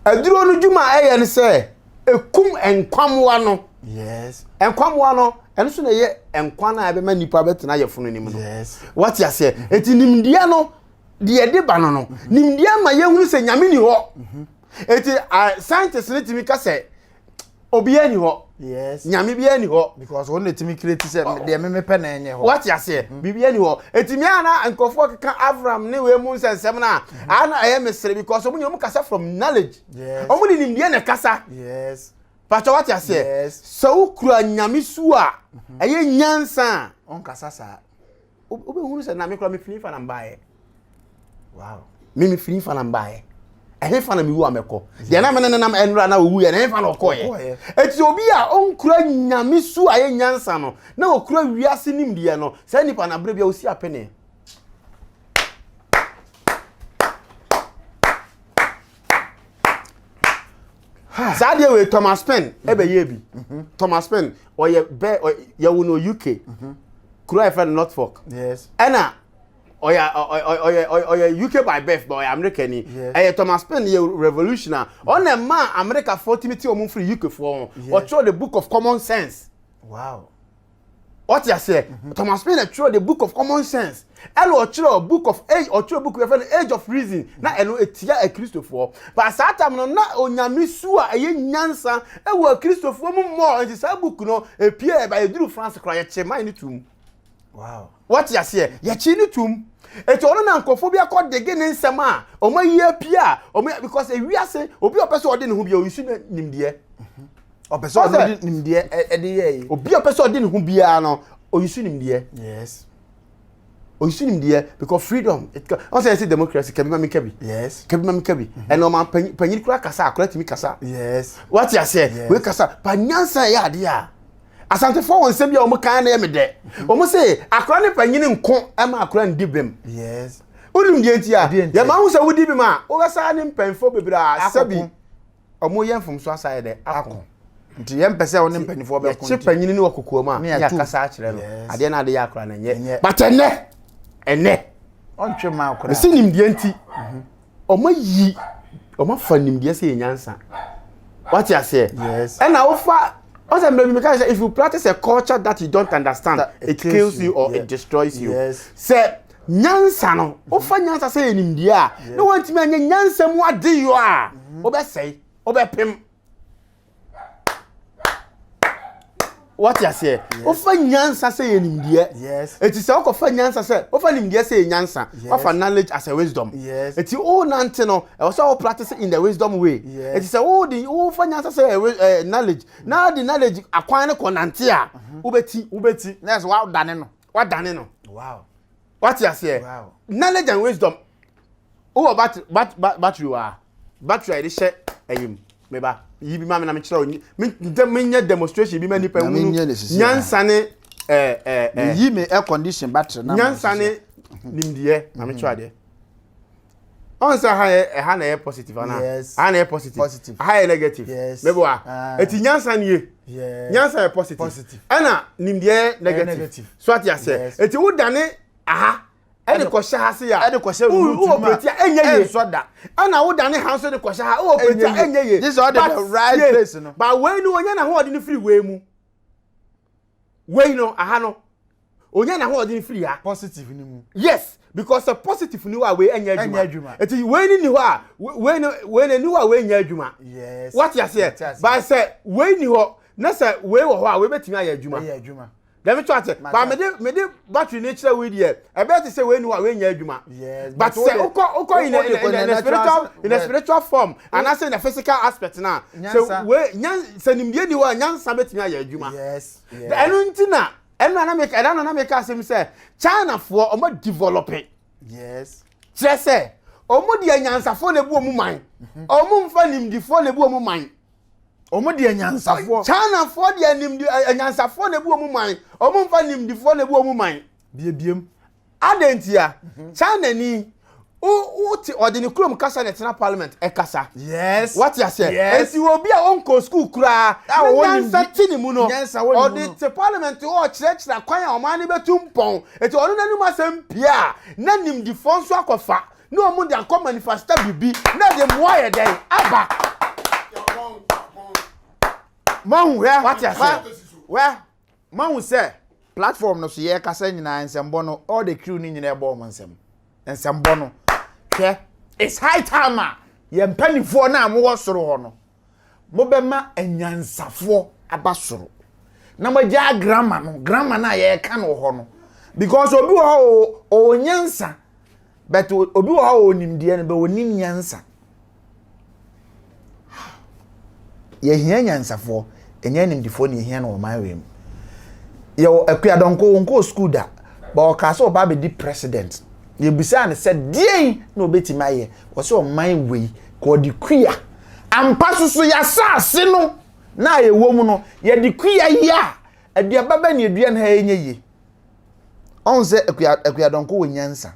aduro no dwuma ɛyɛ ne sɛ ekum nkwamoa no. Yes. Nkwamoa no, ɛno so na ɛyɛ nkwa no a ɛbɛma nipa bɛtena yɛfono no mu no. Yes. Wate aseɛ? Mm-hmm. Eti nimdeɛ no, deɛ ɛde ba no no, mm-hmm. nimdeɛ ma yɛhunu sɛ nyame ni hɔ. Mm-hmm. Eti scientist no tumi ka sɛ obiara ni hɔ. Yes. Nyame biara ni hɔ. Because wɔn na etumi create sɛ deɛ meme pɛ na ɛnyɛ hɔ. Wate aseɛ? Biribiara ni hɔ. Eti mi a na nkurɔfoɔ keka Avram ne wei mu nsɛnsɛm no a, a na ɛyɛ mesere because wɔn nyinaa wɔn kasa from knowledge. Yes. Wɔn de nimdeɛ na ɛkasa. Yes. Pakyɛ wate aseɛ? Yes. Sɛ wokura nyame su a, mhm. ɛyɛ nyansa a. Ɔnkasa saa. Wobɛhunu sɛ na me kora mefiri fa na mbaeɛ. Wow. Me mefiri fa na mbaeɛ. Ɛhe fa na mewu a mɛkɔ? Deɛ na mene nenam ɛnora na ɔwuiɛ no, ɛhe fa na ɔkɔeɛ? Eti obi a ɔnkura nyame su a ɛyɛ nyansa no, na ɔkura wiase nimdeɛ no, saa nipa no aberɛ bi a ɔsi apene. Saa deɛ wei Thomas Penn ɛbɛyɛ bi. Mhm. Thomas Penn ɔyɛ bɛ yɛwo no UK. Mhm. Kuro a yɛfrɛ no Norfolk. Yes. Ɛna ɔyɛ ɔyɛ ɔyɛ UK by birth but ɔyɛ America ni. Ɛyɛ Thomas Penn yɛ revolution a ɔna ɛma America foɔ tumi te wɔn firi UK foɔ ho. Ɔtwerɛ the book of common sense. Wow. Ɔte aseɛ mhm. Thomas Paine twerɛ the book of common sense ɛna ɔtwerɛ book of age ɔtwerɛ book yɛfrɛ no age of reason na ɛno etia akristofoɔ but saa tam no na onyame su a ɛyɛ nyansa ɛwɔ akristofoɔ mu mmɔɔ nti saa book no epie ɛba eduru France koraa yɛkye man no tum. Wow. Wɔte aseɛ yɛkye no tum eti ɔno na nkurɔfoɔ bi akɔ dege ne nsɛm a wɔn ayi apie a wɔn because ewiase obi a ɔpɛ sɛ ɔde ne ho bi a oyi su nimdeɛ. Mhm. Ɔpɛ sɛ ɔno de nimdeɛ ɛde yɛ yi. Obi a ɔpɛ sɛ ɔde ne ho biara no, oyi so nimdeɛ. Yes. Ɔyusu nimdeɛ because freedom it ɔn sɛ yɛsɛ democracy kabi ma mi kabi. Yes. Kabi ma mi kabi. Ɛna ɔman panyin panyin kura kasa akora tumi kasa. Yes. Wate aseɛ Yes. wei kasa pa nyansa yɛ adeɛ a asantefoɔ wɔn nsɛm bi a wɔn kan na yɛ mi dɛ. Wɔn sɛ akora ne panyin nko ɛma akora ndi bem. Yes. Wonim deɛ nti a Deɛ nti? yɛma ho sɛ wodi bem a wobɛsa ne mpanyinfoɔ bebree a sɛbi Akɔko. ɔmo yɛ mfomso asa yɛ dɛ ako. Nti yɛn mpɛ sɛ wɔne mpanimfoɔ bɛko Yɛkye nti. panyin ne wɔ kokoa mu a Ne ne yɛato. yɛakasa akyerɛ no Yes. adeɛ no ade yɛ akora no Ɛnyɛ. nyɛ but ɛnɛ ɛnɛ Ɔntwe mma akora. mesi nimdeɛ nti ɔmo ayi ɔmo afa nimdeɛ sɛ yɛ nyansa wate aseɛ Yes. ɛna wofa ɔsɛ mmerɛ bi meka sɛ if you practice a culture that you don't understand That it kills you or yeah. it destroys you Yes. sɛ nyansa no wofa nyansa sɛ yɛ nimdeɛ a na wantumi anyɛ nyansa mu ade yɔ a wobɛsɛe wobɛpem wate aseɛ wofa nyansa sɛ yɛ nimdeɛ Yes. eti sɛ wokɔfa nyansa sɛ wofa nimdeɛ sɛ yɛ nyansa Yes. wafa knowledge as a wisdom Yes. eti wo nante no ɛwɔ sɛ wo practice in the wisdom way Yes. eti sɛ wo de wofa nyansa sɛ yɛ knowledge na de knowledge akwan no kɔ nante a wobɛti Wobɛti. Na ɛsɛ wadane no. wadane no Wow. wate aseɛ Wow. knowledge and wisdom wowɔ battery bat, bat, battery wɔ a battery a yɛde hyɛ ɛyi mu meba yi bi ma me na mekyerɛ wo me ntɛ menyɛ demonstration bi ma nipa Na hunu menyɛ no sisi a. nyansa ne ɛɛ ɛɛ ɛɛ Yi me air condition battery na. nyansa ne nimdeɛ na mekyerɛ adeɛ ɔn sɛ ha yɛ ɛha na ɛyɛ positive ana Yes. ha na ɛyɛ positive Positive. ha yɛ negative Yes. meboa Ah. eti nyansa nie Yes. nyansa yɛ positive Positive. ɛna nimdeɛ yɛ negative negative. so ate aseɛ Yes. eti wodane aha ɛde kɔhyɛ ha se a Ɛde kɔhyɛ wo root wo mu a, operate a ɛnyɛ yie ɛnsɔ da. ɛna wodane ha nso de kɔhyɛ ha wo operate a Ɛnyɛ yie. ɛnyɛ yie This is all the But right yie. place no. but wei no onya n'ahoɔden no firi wei mu wei no aha no onya n'ahoɔden firi ha Positive ni mu. yes because the positive ni hɔ a wei ɛnyɛ Ɛnyɛ adwuma adwuma. eti wei ni ni hɔ a wei no wei no ni hɔ a wei nyɛ adwuma Yes. wate aseɛ Wate aseɛ. but sɛ wei ni hɔ na sɛ wei wɔ hɔ a wei bɛtumi ayɛ adwuma Ɛyɛ adwuma. dɛm to ate Mate but mede mede battery ni kyerɛ wei deɛ ɛbɛyɛ te sɛ wei ni hɔ a wei nyɛ adwuma Yes, but but sɛ wode- wokɔ wokɔ in a wode in a kɔ in a in a spiritual natural- in a spiritual form anaasɛ in a physical aspect na sɛ Nyansa. wei nyan sɛ nimdeɛ ni hɔ a nyansa bɛtumi ayɛ adwuma Yes. Yes. ɛno nti na ɛno na meka ɛno na meka asɛm sɛ Chinafoɔ ɔmo develop Yes. kyerɛ sɛ ɔmo deɛ nyansafoɔ na ebu ɔmo man ɔmo nfa nimdifoɔ na ebu ɔmo man Ɔmo deɛ nyansafoɔ. Chinafoɔ deɛ nimdi ɛ nyansafoɔ na ebu ɔmo man ɔmo nfa nimdifoɔ na ebu ɔmo man Biebiem. adantia China ni wo wo te ɔde ne kurom kasa na ɛtena parliament ɛkasa Yes. wate aseɛ Yes. eti obi a ɔnkɔ sukuu koraa A ne ɔwɔ nyansa nimdi- te ne mu no nyansa wɔ ne mu ɔde no. te parliament hɔ ɔkyerɛkyerɛ kwan a ɔman no bɛtu mpɔn eti ɔno n'anim asɛm pie a na nimdifoɔ nso akɔfa na ɔmo de akɔ manifesta bibi na de mmoa yɛ dɛn aba Mahu hwɛ. Wate aseɛ. Wɛ mahu sɛ platform no so yɛ kasa nyinaa nsɛmbɔ no all the crew no nyinaa ɛbɔ ɔmo nsɛm. Nsɛmbɔ no hwɛ it's high time a yɛn mpanimfoɔ no a mowɔ soro hɔ no mobɛma anyansafoɔ aba soro na moagyaa grammar no grammar no a yɛreka no wɔ hɔ no because obi wɔ hɔ a ɔwɔ nyansa but obi wɔ hɔ a ɔwɔ nimdeɛ no but ɔnim nyansa yɛhia nyansafoɔ ɛnyɛ nimdifoɔ na yɛhia no wɔ ɔman wei mu yɛwɔ akuadɔnko wɔnkɔɔ school da but ɔkaa sɛ ɔba abɛdi president yɛbisaa no sɛ deɛn na ɔbɛtumi ayɛ ɔsɛ ɔman wei ka ɔde kua ampa so so yɛasase no na a yɛwɔ mu no yɛde kua yi a aduaba bɛ ne adua no ha ɛnyɛ yie ɔhu sɛ akua akuadɔnko wɔ nyansa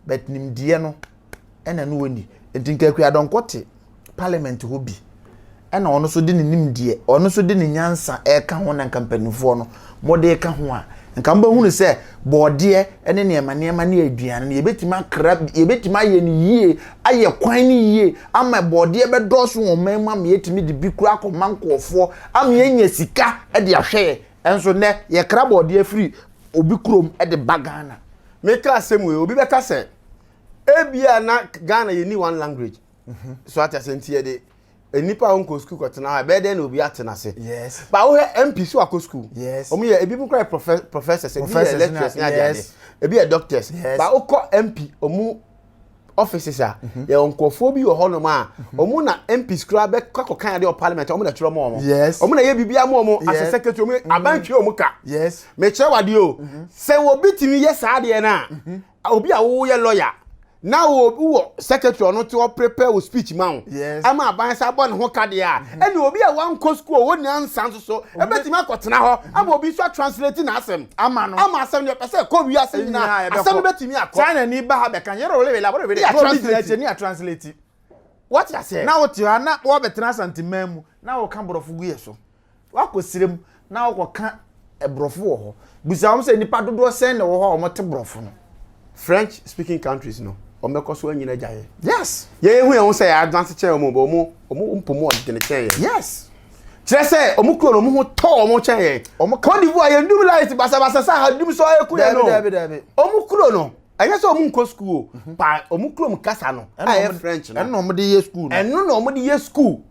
but nimdeɛ no ɛna no wɔni nti nka akuadɔnko te parliament hɔ bi ɛna ɔno nso de ne nimdeɛ ɔno nso de ne nyansa ɛka ho na nka mpanimfoɔ no mɔde ka ho a nka mbɛhunu sɛ bɔɔdeɛ ne nneɛma nneɛma ne aduane no yɛbɛtumi akra yɛbɛtumi ayɛ no yie ayɛ kwan no yie ama bɔɔdeɛ bɛdɔɔso wɔ ɔman mu ama yɛtumi de bi kura akɔma nkurɔfoɔ ama yɛnya sika de ahwɛ yɛ ɛnso nnɛ yɛkra bɔɔdeɛ firi obi kurom de ba Ghana. Meka asɛm wei obi bɛka sɛ ebia na Ghana yɛni one language so ate ase nti yɛde nnipa a wɔnkɔ sukuu kɔtena hɔ a ɛbɛyɛ dɛn na obi ate n'ase Yes. ba wohwɛ MP so akɔ sukuu Yes. wɔn yɛ ebi mu kora yɛ professors ebi yɛ Professors lecturers na- ne ade ade yes. ebi yɛ doctors Yes. ba wokɔ MP ɔmu offices a mhm. yɛwɔ nkurɔfoɔ bi wɔ hɔnom a wɔn na MPs koraa bɛkɔ akɔkan adeɛ wɔ parliament wɔn na twerɛ ma wɔn. Yes. Wɔn na yɛ biribi ama wɔn as a secretary wɔn aban twerɛ wɔn ka. Yes. Mekyerɛ wadeɛ o. Mhm. Sɛ obi tumi yɛ saa adeɛ no a, obi a woyɛ lawyer na wɔ secretary ɔno te hɔ prepare wo speech ma wo ama aban sa bɔ ne ho ka deɛ a mhm. ɛne obi a wankɔ school ɔwɔ nyansa nso so ɛbɛtumi akɔtena hɔ ama obi nso atranslate n'asɛm ama no ama asɛm deɛ pɛ sɛ ɛkɔ wiase nyinaa asɛm no bɛtumi akɔ China ni ba ha bɛka yɛrɛ wele wele abɔde wele na obi gyina akyire ne atranslate wate aseɛ na wote hɔ na wɔbɛtena Asanteman mu na wɔka borɔfo gu yɛ so Woakɔ serem na wokɔka Borɔfo wɔ hɔ. Bisa wɔn sɛ nnipa dodoɔ sɛn na ɛwɔ hɔ a wɔte Borɔfo no. French speaking countries no, wɔn bɛkɔ so anyini agya yɛn. Yes. Yɛn ehu yɛn ho sɛ yɛ advance kyɛn wɔn, but wɔn wɔn mpo mu ɔdene kyɛn yɛn. Yes. Kyerɛ sɛ wɔn kuro no wɔn ho tɔ wɔn kyɛn yɛn. Wɔn Cote d'Ivoire yɛn dum light basabasa sɛ ha dum sɔ eku yɛn no. Dabi dabi dabi. Wɔn kuro no ɛnyɛ sɛ wɔn nkɔ school o, mhm. pa wɔn kurom kasa no a ɛyɛ French no. Ɛno na wɔn de yɛ school no. Ɛno na wɔn de yɛ school.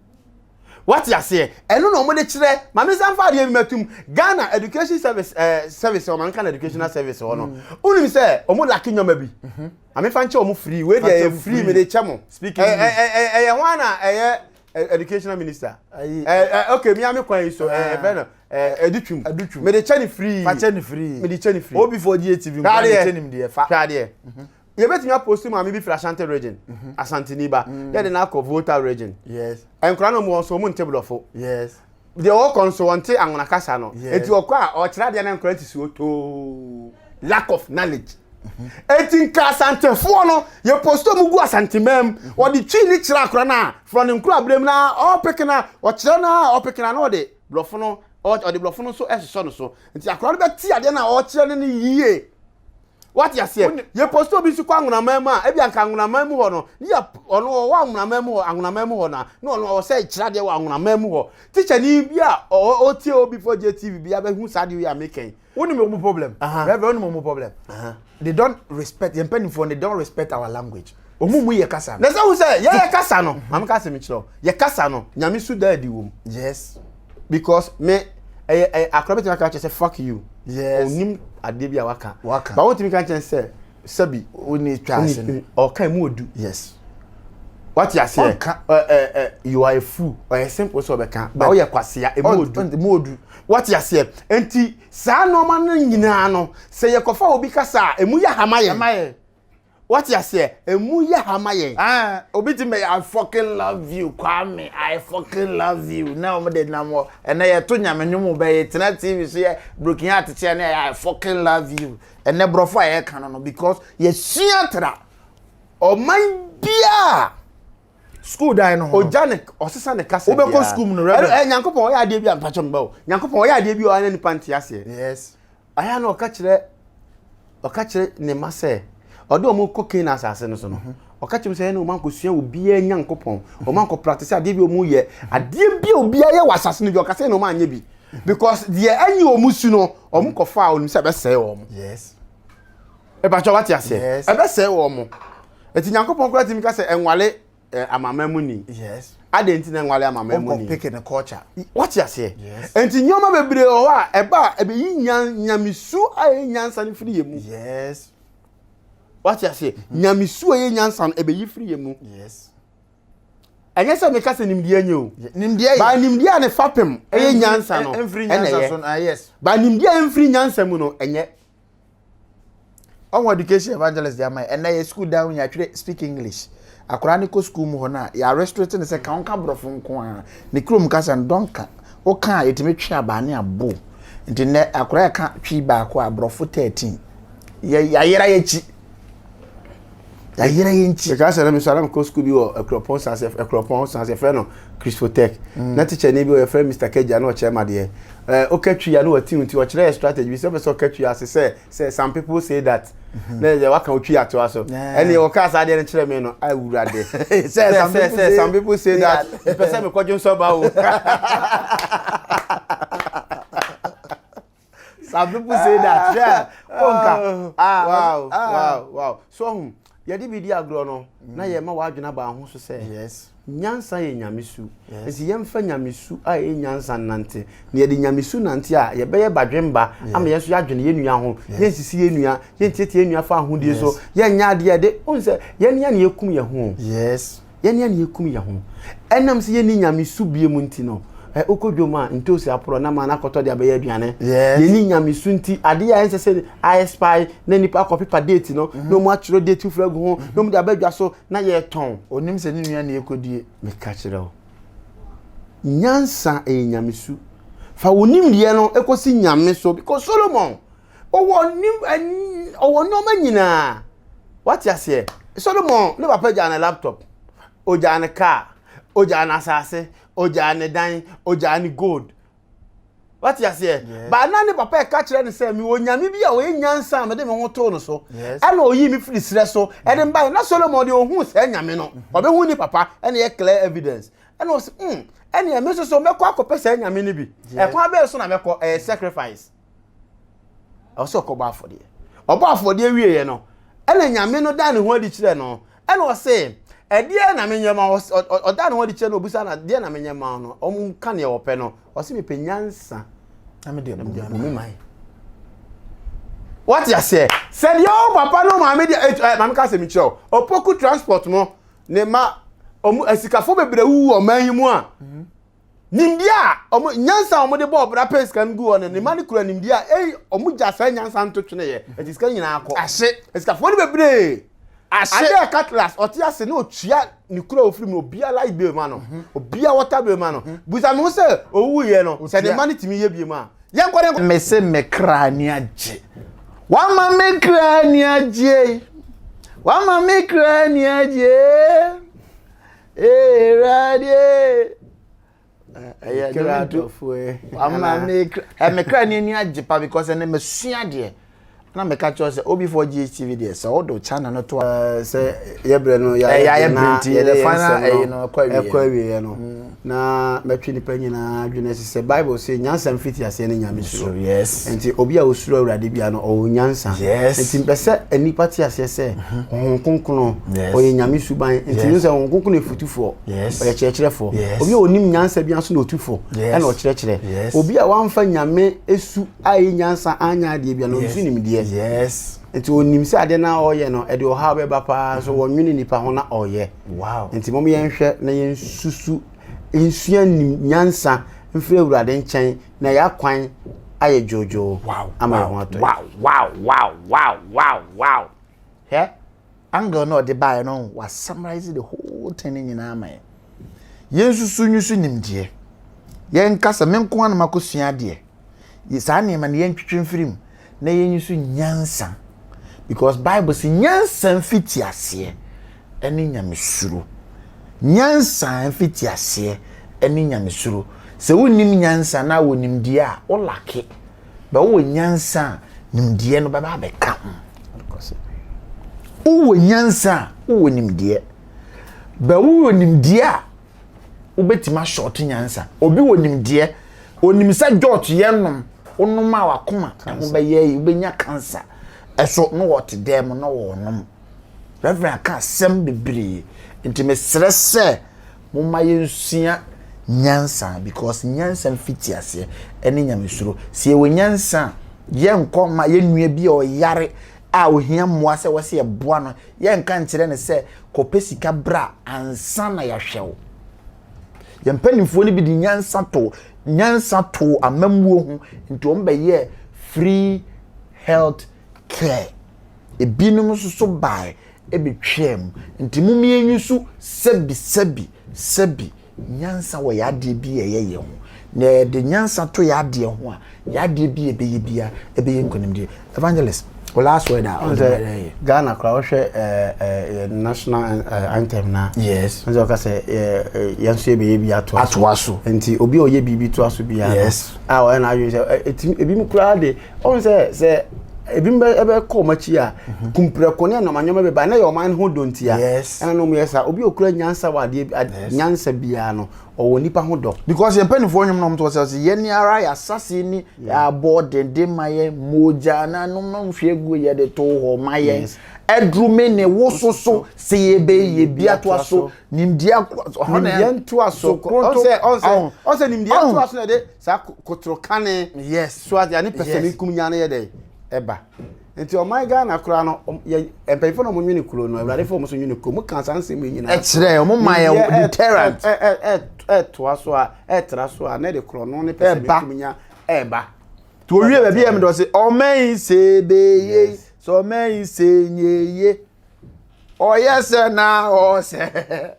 Wate aseɛ? Ɛno na wɔde kyerɛ. Maame nsa nfa adeɛ bi mɛtum. Ghana education service ɛɛ eh, service wɔn anka na educational mm. service hɔ no. Mm. Wonim sɛ wɔn laki nneɛma bi. Mm-hmm. Maame fa nkyɛ wɔn free. Wei deɛ ɛyɛ free mi de kyɛ mo. Speaking English. Ɛyɛ ɛyɛ wɔn na ɛyɛ educational minister. Ɛɛ ɛ okay mi ame kwan yi so ɛɛ ɛfɛ no ɛɛ edutwum. Edutwum. Mi de kyɛ ne free. Fa kyɛ ne free. Mi de kyɛ ne free. Obi for GATV nkwa de kyɛ ne deɛ fa. Hwɛ adeɛ. Yɛbɛtumi aposti maame bi firi Ashanti region, mhm. Asanteni ba, mm. yɛde no akɔ Volta region. Yes. Nkora no mu wɔn so wɔn nte borɔfo. Yes. Deɛ ɔkɔ nso wɔn nte anwona kasa no. Yes. Eti ɔkɔ a ɔkyerɛ adeɛ na nkora ti si otoo. Lack of knowledge. Mhm. Eti nka Asantefoɔ no yɛ posti wɔn gu Asanteman mu. Mhm. Wɔde twi ne kyerɛ akora no a from ne nkora abirem na ɔpeke na ɔkyerɛ na ɔpeke na na ɔde borɔfo no ɔde borɔfo no nso ɛsosɔ no so. Nti akora no bɛte adeɛ na ɔkyerɛ no no yie. Wate aseɛ? Yɛ post obi nso kɔ anwonaman mu a, ebi anka anwonaman mu hɔ no, ne yɛ ɔno ɔwɔ anwonaman mu hɔ, anwonaman mu hɔ na, na ɔno ɔwɔ sɛ kyerɛ adeɛ wɔ anwonaman mu hɔ. Tikyani bi a ɔtie OB4J TV bi abɛhu saa adeɛ yi a meka yi. Wonim wɔn problem? Reverend, wonim wɔn problem? They don't respect, yɛn mpanimfoɔ they don't respect our language. Wɔn mu yɛ kasa no. Na sɛ wo sɛ yɛyɛ kasa no, maame ka asɛm kyerɛ wo, yɛ kasa no, nyame su da adi wɔ mu. Yes. Because me, ɛyɛ ɛyɛ akora bɛtumi aka kyerɛ sɛ fuck you. Yes. Onim adeɛ bi a waka. Waka. Ba wotumi ka kyerɛ sɛ sɛbi. Oni twa ase no. Ɔka emu odu. Yes. Wate aseɛ. Ɔnka. Ɛ ɛ ɛ you are a fool. Ɔyɛ simple sɛ ɔbɛka. Ba woyɛ kwasea emu odu. Emu odu. Wate aseɛ. Nti saa nneɛma no nyinaa no sɛ yɛkɔfa obi kasa a emu yɛ hama yɛn. Ɛma yɛn. Wate aseɛ? Emu yɛ ha ma yɛn. Ah, obi ti mɛ I fucking love you Kwame, I fucking love you. Na wɔn de nam hɔ. Ɛnɛ yɛ to nyame nwom bɛ yɛ tena TV so yɛ broken heart kyɛ ne I fucking love you. Ɛnɛ borɔfo a yɛka no no because yɛsua tra. Ɔman biara school dan no ho. Ogya ne ɔsesa ne kasa biara. Wobɛkɔ school mu no reverend. Ɛ Nyankopɔn ɔyɛ adeɛ bi a mpakyɛ mba o. Nyankopɔn ɔyɛ adeɛ bi a ɔyɛ nipa nte aseɛ. Yes. Ayɛ na ɔka kyerɛ ɔka kyerɛ ne mma sɛ ɔde wɔn kɔ Canaan asase no so no mhm. ɔka kyerɛ sɛ ɛna wɔn ankɔsua obiara nyankopɔn wɔn ankɔ practice adeɛ bi wɔn yɛ adeɛ bi a obiara yɛ wɔ asase no bi ɔka sɛ ɛna wɔn anyɛ bi because deɛ ɛnyɛ wɔn su no wɔn kɔfa a wɔn sɛ ɛbɛsɛe wɔn. Yes. Ɛbàtwa wate aseɛ ɛbɛsɛe wɔn eti nyankopɔn koraa ti mi ka sɛ ɛnwale eh, amanaman mu ni. Yes. Adɛn nti na nwale amanaman mu ni? Ɔnkɔ pick ne culture. Wate aseɛ? Yes. Nti nneɛma bebree wɔ hɔ a ɛba a ɛbɛyi nyan nyamesu a ɛyɛ nyansa no firi yɛ mu. Yes. Wate aseɛ? Nyamesu a ɛyɛ nyansa no ɛbɛyi firi yɛ mu. Yes. Ɛnyɛ sɛ meka sɛ nimdeɛ nyɛ o. Nimdeɛ yɛ. Ba nimdeɛ a ne fapem ɛyɛ nyansa no ɛmfiri nyansa so no, ah, yes. Ba nimdeɛ a ɛmfiri nyansa mu no ɛnyɛ. Ɔho education evangelist de ama yɛ. Ɛnɛ yɛ school dan yɛatwerɛ speak English. Akwadaa no kɔ school mu hɔ no a, yɛ restrict no sɛ ka ɔnka borɔfo nko ara. Ne kurom kasa no dɔnka. Woka a yɛtumi twe abaa ne abo. Nti nnɛ akwadaa ɛka twi baako a borɔfo 13. Yɛ yɛayera yɛakyi. Yɛayera yɛn nkyi. Meka sɛ na mesua na mekɔ school bi wɔ Akuropɔn Sanse Akuropɔn Sanse yɛfrɛ no Christotech. Mm. Na teacher ni bi wɔ yɛfrɛ Mr. Kagya na ɔkyerɛ ma deɛ. Eh, ɔka twi a na wati nti ɔkyerɛ yɛ strategy bi sɛ ɔpɛ sɛ ɔka twi ase sɛ sɛ some people say that. Mm-hmm. Na yɛ waka otwi atoa so. Ɛne ɔka saa deɛ no kyerɛ me no awura de. Sɛ sɛ some people say that. Pɛ sɛ mekɔdwo nsɔ ba o. Some people say that. Yeah. Oh, ah, wow, ah. wow, wow. So, Yɛde bi di agorɔ no, na yɛma w'adwene aba ho so sɛ, nyansa yɛ nyamesu. Nti yɛmfa nyamesu a ɛyɛ nyansa nnante. Na yɛde nyamesu nante a, yɛbɛyɛ badwemba ama yɛn nso yɛadwene yɛn nua ho. Yɛnsisi yɛn nua, yɛntiatia yɛn nua fa ahodie so, yɛnyɛ adeɛ a ɛde, wohu sɛ yɛn nea na yɛkum yɛn ho. Yɛn nea na yɛkum yɛn ho. Ɛnam sɛ yɛnni nyamesu bie mu nti no, ɛ wokɔ dwom a, ntoosi aporɔ na maa no akɔtɔ de abɛyɛ aduane. Yɛnni nyamesu nti, adeɛ a ɛnsɛ sɛ a expire na nipa akɔ pepa date no, na wɔn atwerɛ date foforɔ agu ho, na wɔn de aba dwa so na yɛretɔn. Onim sɛ ne nua na ɛkɔdie. Meka kyerɛ wo. Nyansa ɛyɛ nyamesu. Fa wo nimdeɛ no ɛkɔsi nyame so because Solomon ɔwɔ nim ɔwɔ nneɛma nyinaa. Wate aseɛ? Solomon ne papa gyaa ne laptop, ogyaa ne car, ogyaa n'asase, ogyaa ne dan, ogyaa ne gold. Wate aseɛ? Baa na ne papa ɛka kyerɛ no sɛ mewɔ nyame bi a ɔyɛ nyansa a mede me ho too no so. Ɛna ɔyii me firi serɛ so ɛde mbaeɛ. Na Solomon deɛ ɔhuu saa nyame no, ɔbɛhu ne papa ɛna ɛyɛ clear evidence. Ɛna ɔse, ɛneɛ me nso so mɛkɔ akɔpɛ saa nyame no bi. Ɛkwan bɛyɛ so na mɛkɔ? Ɛyɛ sacrifice. Ɛwɔ sɛ ɔkɔbɔ afɔdeɛ. Ɔbɔ afɔdeɛ wieɛ no, ɛna nyame no daa ne ho adi kyerɛ no. Ɛna ɔse, ɛdeɛ na menyɛ ma wo? Ɔdaa ne ho adi kyerɛ no, ɔbisa no, deɛ na menyɛ ma wo no? Ɔmo ka neɛ ɔpɛ no. Ɔse, mepɛ nyansa na mede abu me man. Wate aseɛ? Sɛ deɛ ɔwɔ papa no maame deɛ, maame ka sɛ mekyerɛ wo, Opoku transport mo, ne ma, ɔmo, asikafo bebree wuwu ɔman yi mu a, nimdeɛ a ɔmo nyansa a ɔmo de bɔ ɔbra pɛ sika no gu hɔ no, ne ma no kura nimdeɛ a ei ɔmo gya saa nyansa no to twene yɛ, ɛti sika nyinaa kɔ ahye. Asikafoɔ no bebree ahye. Adeɛ Cutlass ɔte ase na otua ne kura ofiri mu, obia light bill ma no, obia water bill ma no. Busa me ho sɛ owu yɛ no sɛ ne ma no tumi yɛ bie mu a, yɛnkɔ ne nkɔ. Me se me kra ani agye. Wama me kra ani agye. Wama me kra ani agye. Awurade. Ɛyɛ Kra dɔfoɔ. Wama me kra ɛ me kra ni ani agye pa because ɛnɛ masua deɛ. Na meka kyerɛ sɛ OB4 GHTV deɛ sɛ wode channel no to a. Sɛ yɛbrɛ no yɛayɛ yɛayɛ brɛ nti yɛde yɛn final nsɛm ɛyi no ɛkɔ awieɛ. Ɛkɔ awieɛ no. Na mɛtwe nipa nyinaa adwene asi sɛ Bible se nyansa mfitiaseɛ ne nyame suro. Yes. Nti obi a osuro Awurade bia no ɔwɔ nyansa. Yes. Nti mpɛ sɛ nnipa te aseɛ sɛ Honhom Kronkron Yes. ɔyɛ nyame suban. Nti Yes. no sɛ Honhom Kronkron yɛ futufoɔ. Yes. Ɔyɛ kyerɛkyerɛfoɔ. Yes. Obi a onim nyansa bia nso na otu fo. Yes. Ɛna ɔkyerɛkyerɛ. Yes. Obi a wamfa nyame su a ɛyɛ nyansa anyɛ adeɛ bia no ɔnsu nimdeɛ. Yes. Nti onim sɛ adeɛ no a ɔyɛ no ɛde ɔhaw bɛba paa so wɔnwene nipa ho na ɔyɛ. Wow. Nti mom yɛnhwɛ na yɛnsusu nsua nim nyansa mfiri Awurade nkyɛn na yɛ akwan ayɛ dwoodwoo Wow. ama yɛn ho atɔ yɛn. Wow wow wow wow wow wow. Hwɛ angle na ɔde baeɛ no wa summarize the whole thing no nyinaa ama yɛn. Yɛnsusu nyusu nimdeɛ. Yɛnka sɛ me nko ara na makɔsua adeɛ. Saa nneɛma no yɛntwetwe mfiri mu na yɛnyusu nyansa. Because Bible sɛ nyansa mfitiaseɛ ɛne nyamesuro. Nyansa mfitiaseɛ ɛne nyamesuro. Sɛ wonnim nyansa na wɔ nimdeɛ a, wo lacke. Bɛ wowɔ nyansa a, nimdeɛ no bɛba abɛka ho. Wowɔ nyansa a, wowɔ nimdeɛ. Bɛ wowɔ nimdeɛ a, wobɛtumi ahyɔɔto nyansa. Obi wɔ nimdeɛ, onim sɛ jɔɔto yɛ nom, wonom a wakoma ɛho bɛyɛ yi, wobɛnya cancer. Ɛso na wɔte dɛm mu na wɔnom. Reverend aka asɛm bebree. Nti mesrɛ sɛ momma yɛnsua nyansa because nyansa mfitiaseɛ ɛne nyamesuro. Sɛ yɛwɔ nyansa a, yɛnkɔ ma yɛn nua bi a ɔyare a ohia mmoa sɛ wɔsɛ yɛboa no, yɛnka nkyerɛ no sɛ kɔpɛ sika bra ansa na yɛahwɛ wo. Yɛn mpanimfoɔ no bi de nyansa to nyansa too amammuo ho nti wɔn bɛyɛɛ free health care. Ebinom nso so bae bɛtwaa mu. Nti mom yɛnyi so sɛbi sɛbi sɛbi nyansa wɔ yɛn adeɛ bi a ɛyɛ yɛn ho. Na yɛde nyansa to yɛn adeɛ ho a, yɛn adeɛ bi a ɛbɛyɛ biara ɛbɛyɛ nkonimdie. Evangelist, wo last word a wode ma yɛn yɛ. Ghana koraa wohwɛ ɛɛ national anthem na. Yes. Nso ɔka sɛ yɛn nso yɛbɛyɛ bi atoa so. Atoa so. Nti obi a ɔyɛ biribi toa so biara. Yes. A ɔyɛ n'adwene sɛ ɛtumi ebi mu koraa de ɔn sɛ sɛ. Ebi bɛ ɛbɛkɔ wɔn akyi a, kumprɛko ne anoma nneɛma bɛba na yɛ ɔman ho dɔ ntia. Ɛna na wɔn yɛ saa. Obi a okura nyansa wɔ adeɛ bi nyansa biara no, ɔwɔ nipa ho dɔ. Because yɛn mpanimfoɔ nnwom na wɔn to sɛ ɔsɛ yɛn ara yɛ asase ni abɔ denden ma yɛn mogya na nom na nhwie gu yɛ de to hɔ ma yɛn aduru me ne wo soso sɛ yɛbɛyɛ bi atoa so nimdeɛ nimdeɛ ntoa so ɔsɛ ɔsɛ ɔsɛ nimdeɛ ntoa so na ɛde saa kotorokane yes so ade ane pɛsɛ me nkum nya no yɛ dɛ ɛba nti ɔman Ghana koraa no yɛ mpanyinfoɔ na wɔn nwene kuro no awurade fo wɔn so nwene kuro mo kan saa nsɛm yi nyinaa ɛkyerɛ wɔn ma yɛ deterrent ɛtoa so a ɛtra so a na ɛde korɔ no ne pɛsɛ me nkum nya ɛba nti owie baabi yɛ mi dɔ se ɔman yi se beye sɛ ɔman yi se nyeye ɔyɛ sɛ na ɔsɛ.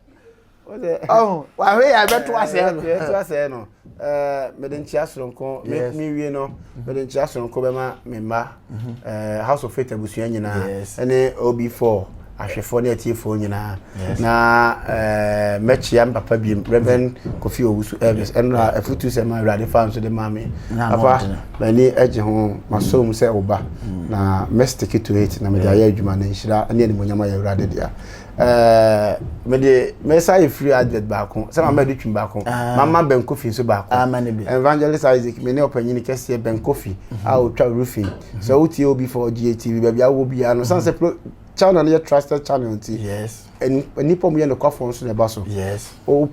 Ɔho wahwɛ yɛ abɛto asɛe no. Ɛto asɛe no. Ɛɛ mede nkyia soronko me wie no mede nkyia soronko bɛma me mma mhm. ɛɛ House of Faith abusua nyinaa ɛne OB4 ahwɛfoɔ ne atiefoɔ nyinaa na ɛɛ mɛkyia me papa biem Reverend Kofi Owusu Elvis ɛnora afutu sɛ ma Awurade fa nso de ma me papa m'ani agye ho masɔ mu sɛ ɔba mm. na mɛ stick to it na mede ayɛ adwuma na nhyira ne animuonyam ayɛ Awurade dea. ɛɛ mede mɛsa yɛ free advert baako sɛ mama de twim baako ah. mama Ben Kofi nso baako ah, Evangelist Isaac me ne ɔpanyin kɛseɛ Ben Kofi mhm. a ɔtwa roofing mhm. sɛ wotie obi for GATV baabi a wowɔ biara no sane sɛ mhm. channel no yɛ trusted channel nti nnipa mu yɛ nokwafoɔ nso na ɛba so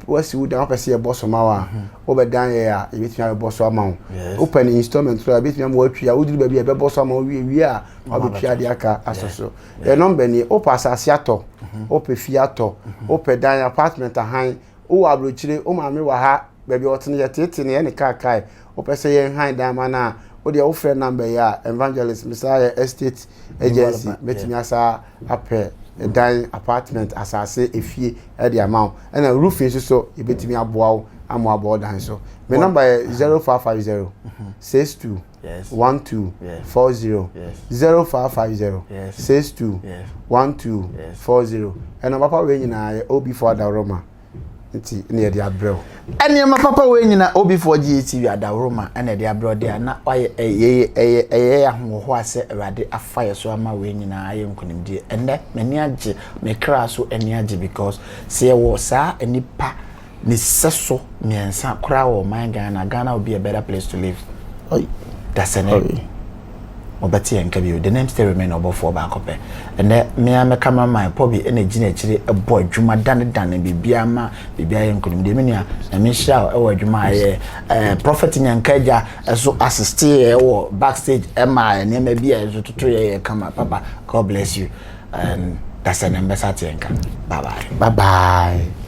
wasi wo dan wopɛ sɛ yɛbɔ so ma wo a wobɛdan yɛ a yɛbɛtumi abɛbɔ so ama wo wopɛ no installment so a yɛbɛtumi ama woatwi a woduru baabi a yɛbɛbɔ so ama wo wie wie a wabɛtwi adeɛ aka asɔ so Yɛ nɔmba nie, wopɛ asase atɔ, wopɛ fie atɔ, wopɛ dan, apartment ahan, wowɔ aburokyire, wo maame wɔ ha, baabi a ɔte no yɛteetee no yɛ ne kaakae, wopɛ sɛ yɛn han dan ma no a, wo deɛ wofrɛ nɔmba yi a, Evangelist mesaa yɛ estate agency, mɛtumi asa apɛ dan, apartment, asase, efie de ama wo. Ɛna roofing nso so yɛbɛtumi aboa wo ama wabɔ wo dan so. Me nɔmba yɛ 0550 62 12 40 0550 62 12 40 ɛna papa wei nyinaa yɛ obi fo adaworoma nti na yɛde abrɛ wo. Nneɛma papa wei nyinaa obi fo GATV adaworoma ɛna yɛde abrɛ wo deɛ na wayɛ ɛyɛ ɛyɛ ɛyɛ ahoɔhoa sɛ Awurade afa yɛ so ama wei nyinaa ayɛ nkunimdie ɛnɛ m'ani agye me kra so ani agye because sɛ yɛwɔ saa nnipa Ne sɛso mmiɛnsa koraa wɔ ɔman Ghana, Ghana will be a better place to live. Oi. Dasene. Wɔbɛte yɛn nka bio. The name still remain ɔbɔfoɔ baako pɛ. Ɛnɛ, me ara me cameraman Pɔbi na ɛgyina akyire bɔ adwuma danedane biribiara ma biribiara yɛ nkonimdie. Me nua, Nyame nhyira wo wɔ adwuma a ɛyɛ. Eh, Prophet Nyanka Agya nso assiste yɛ wɔ backstage ɛma nneɛma bi a ɛnso toto yɛ yɛ kama. Papa, God bless you. And dasene mbɛsa te yɛn nka. Bye bye. Bye bye.